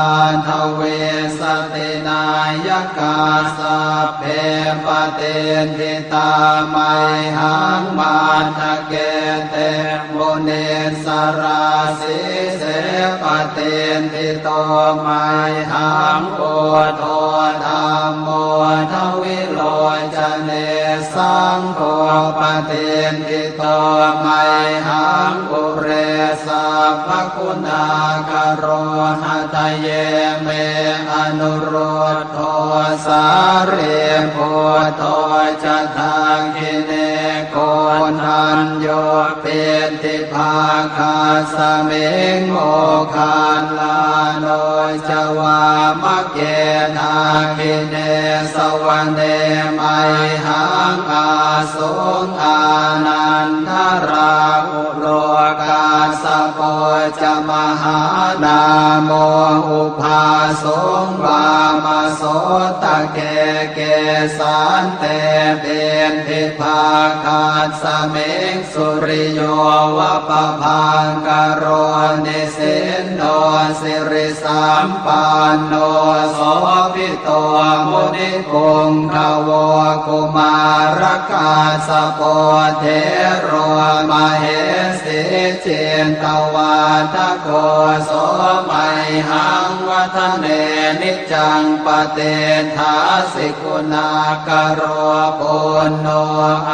aṭṭhavīsati nāyakā, sabbe patiṭṭhi tā mayhaṃ matthake te munissarā. Sīse patiṭṭhito mayhaṃ buddho dhammo dvilocane, saṅgho patiṭṭhito mayhaṃ ure sabbaguṇākaro. Hadaye me anurud dho sārīputto ca dakkhiṇe, koṇḍañño piṭṭhibhāgasmiṃ moggallāno ca vāmake. Dakkhiṇe savane mayhaṃ ā suṃ ānandarāhulo, kassapo ca mahānāmo ubhāsuṃ vāmasotake. Kesante piṭṭhibhāgasmiṃ suriyo va pabhaṅkaro, nisinno siri sampanno sobhito munipuṅgavo. Kumārakassapo thero mahesī cittavādako, so mayhaṃ vadane niccaṃ patiṭṭhāsi guṇākaro. Puṇṇo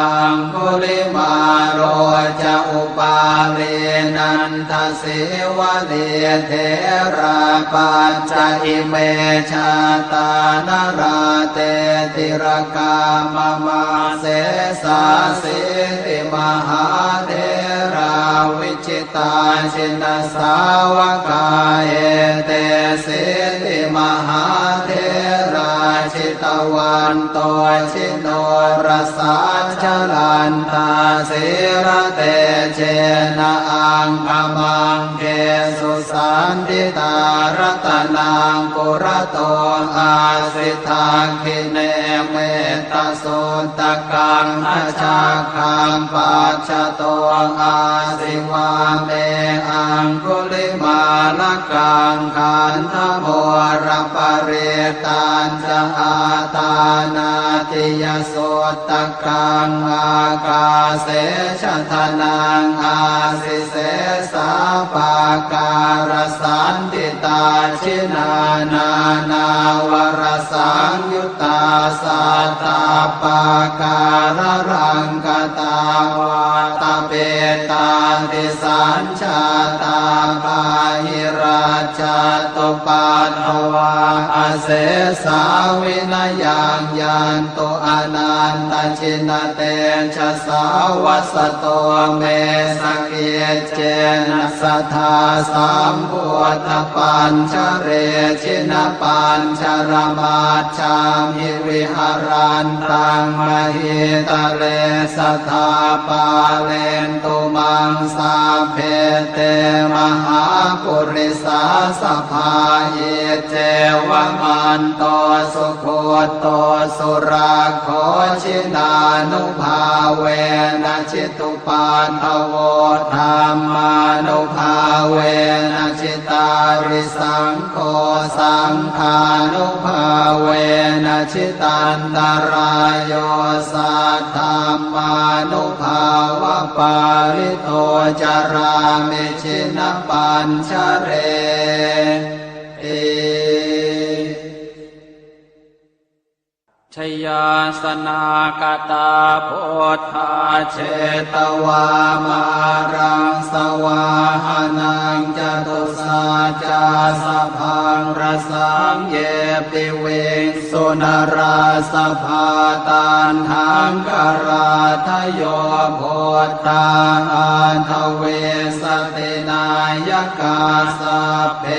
aṅgulimālo ca upālī nanda sīvalī, therā pañca ime jātā nalāṭe tilakā mama. Sesāsīti mahātherā vijitā jinasāvakā, etesīti mahātherā jitavanto ji norasā, jalantā sīlatejena aṅgamaṅgesu saṇṭhitā. Ratanaṃ purato āsi dakkhiṇe mettasuttakaṃ, dhajaggaṃ pacchato āsi vāme aṅgulimālakaṃ. Khandhamoraparittañ ca āṭānāṭiyasuttakaṃ, ākāse chadanaṃ āsi sesā pākārasaṇṭhitā. Jinā nānāvarasaṃyuttā sattappākāralaṅkatā, vātapittādisañ jātā bāhirajjhattupaddavā, asesā vinayaṃ yantu anantajinatejasā. Vasato me sakiccena sadā sambuddhapañjare, jinapañjaramaj jhamhi viharantaṃ mahītale, sadā pālentu maṃ sabbe te mahāpurisāsabhā. Iccevamanto sugutto surakkho, jinānubhāvena jitu paddavo, dhammānubhāvena jitārisaṅgho, saṅghānubhāvena jitantarāyo, saddhammānubhāvapālito carāmi jinapañjareti. Jayāsanāgatā buddhā jetvā māraṃ savāhanaṃ, catusaccāsabhaṃ rasaṃ ye piviṃsu narāsabhā. Taṇhaṅkarādayo buddhā aṭṭhavīsati nāyakā, sabbe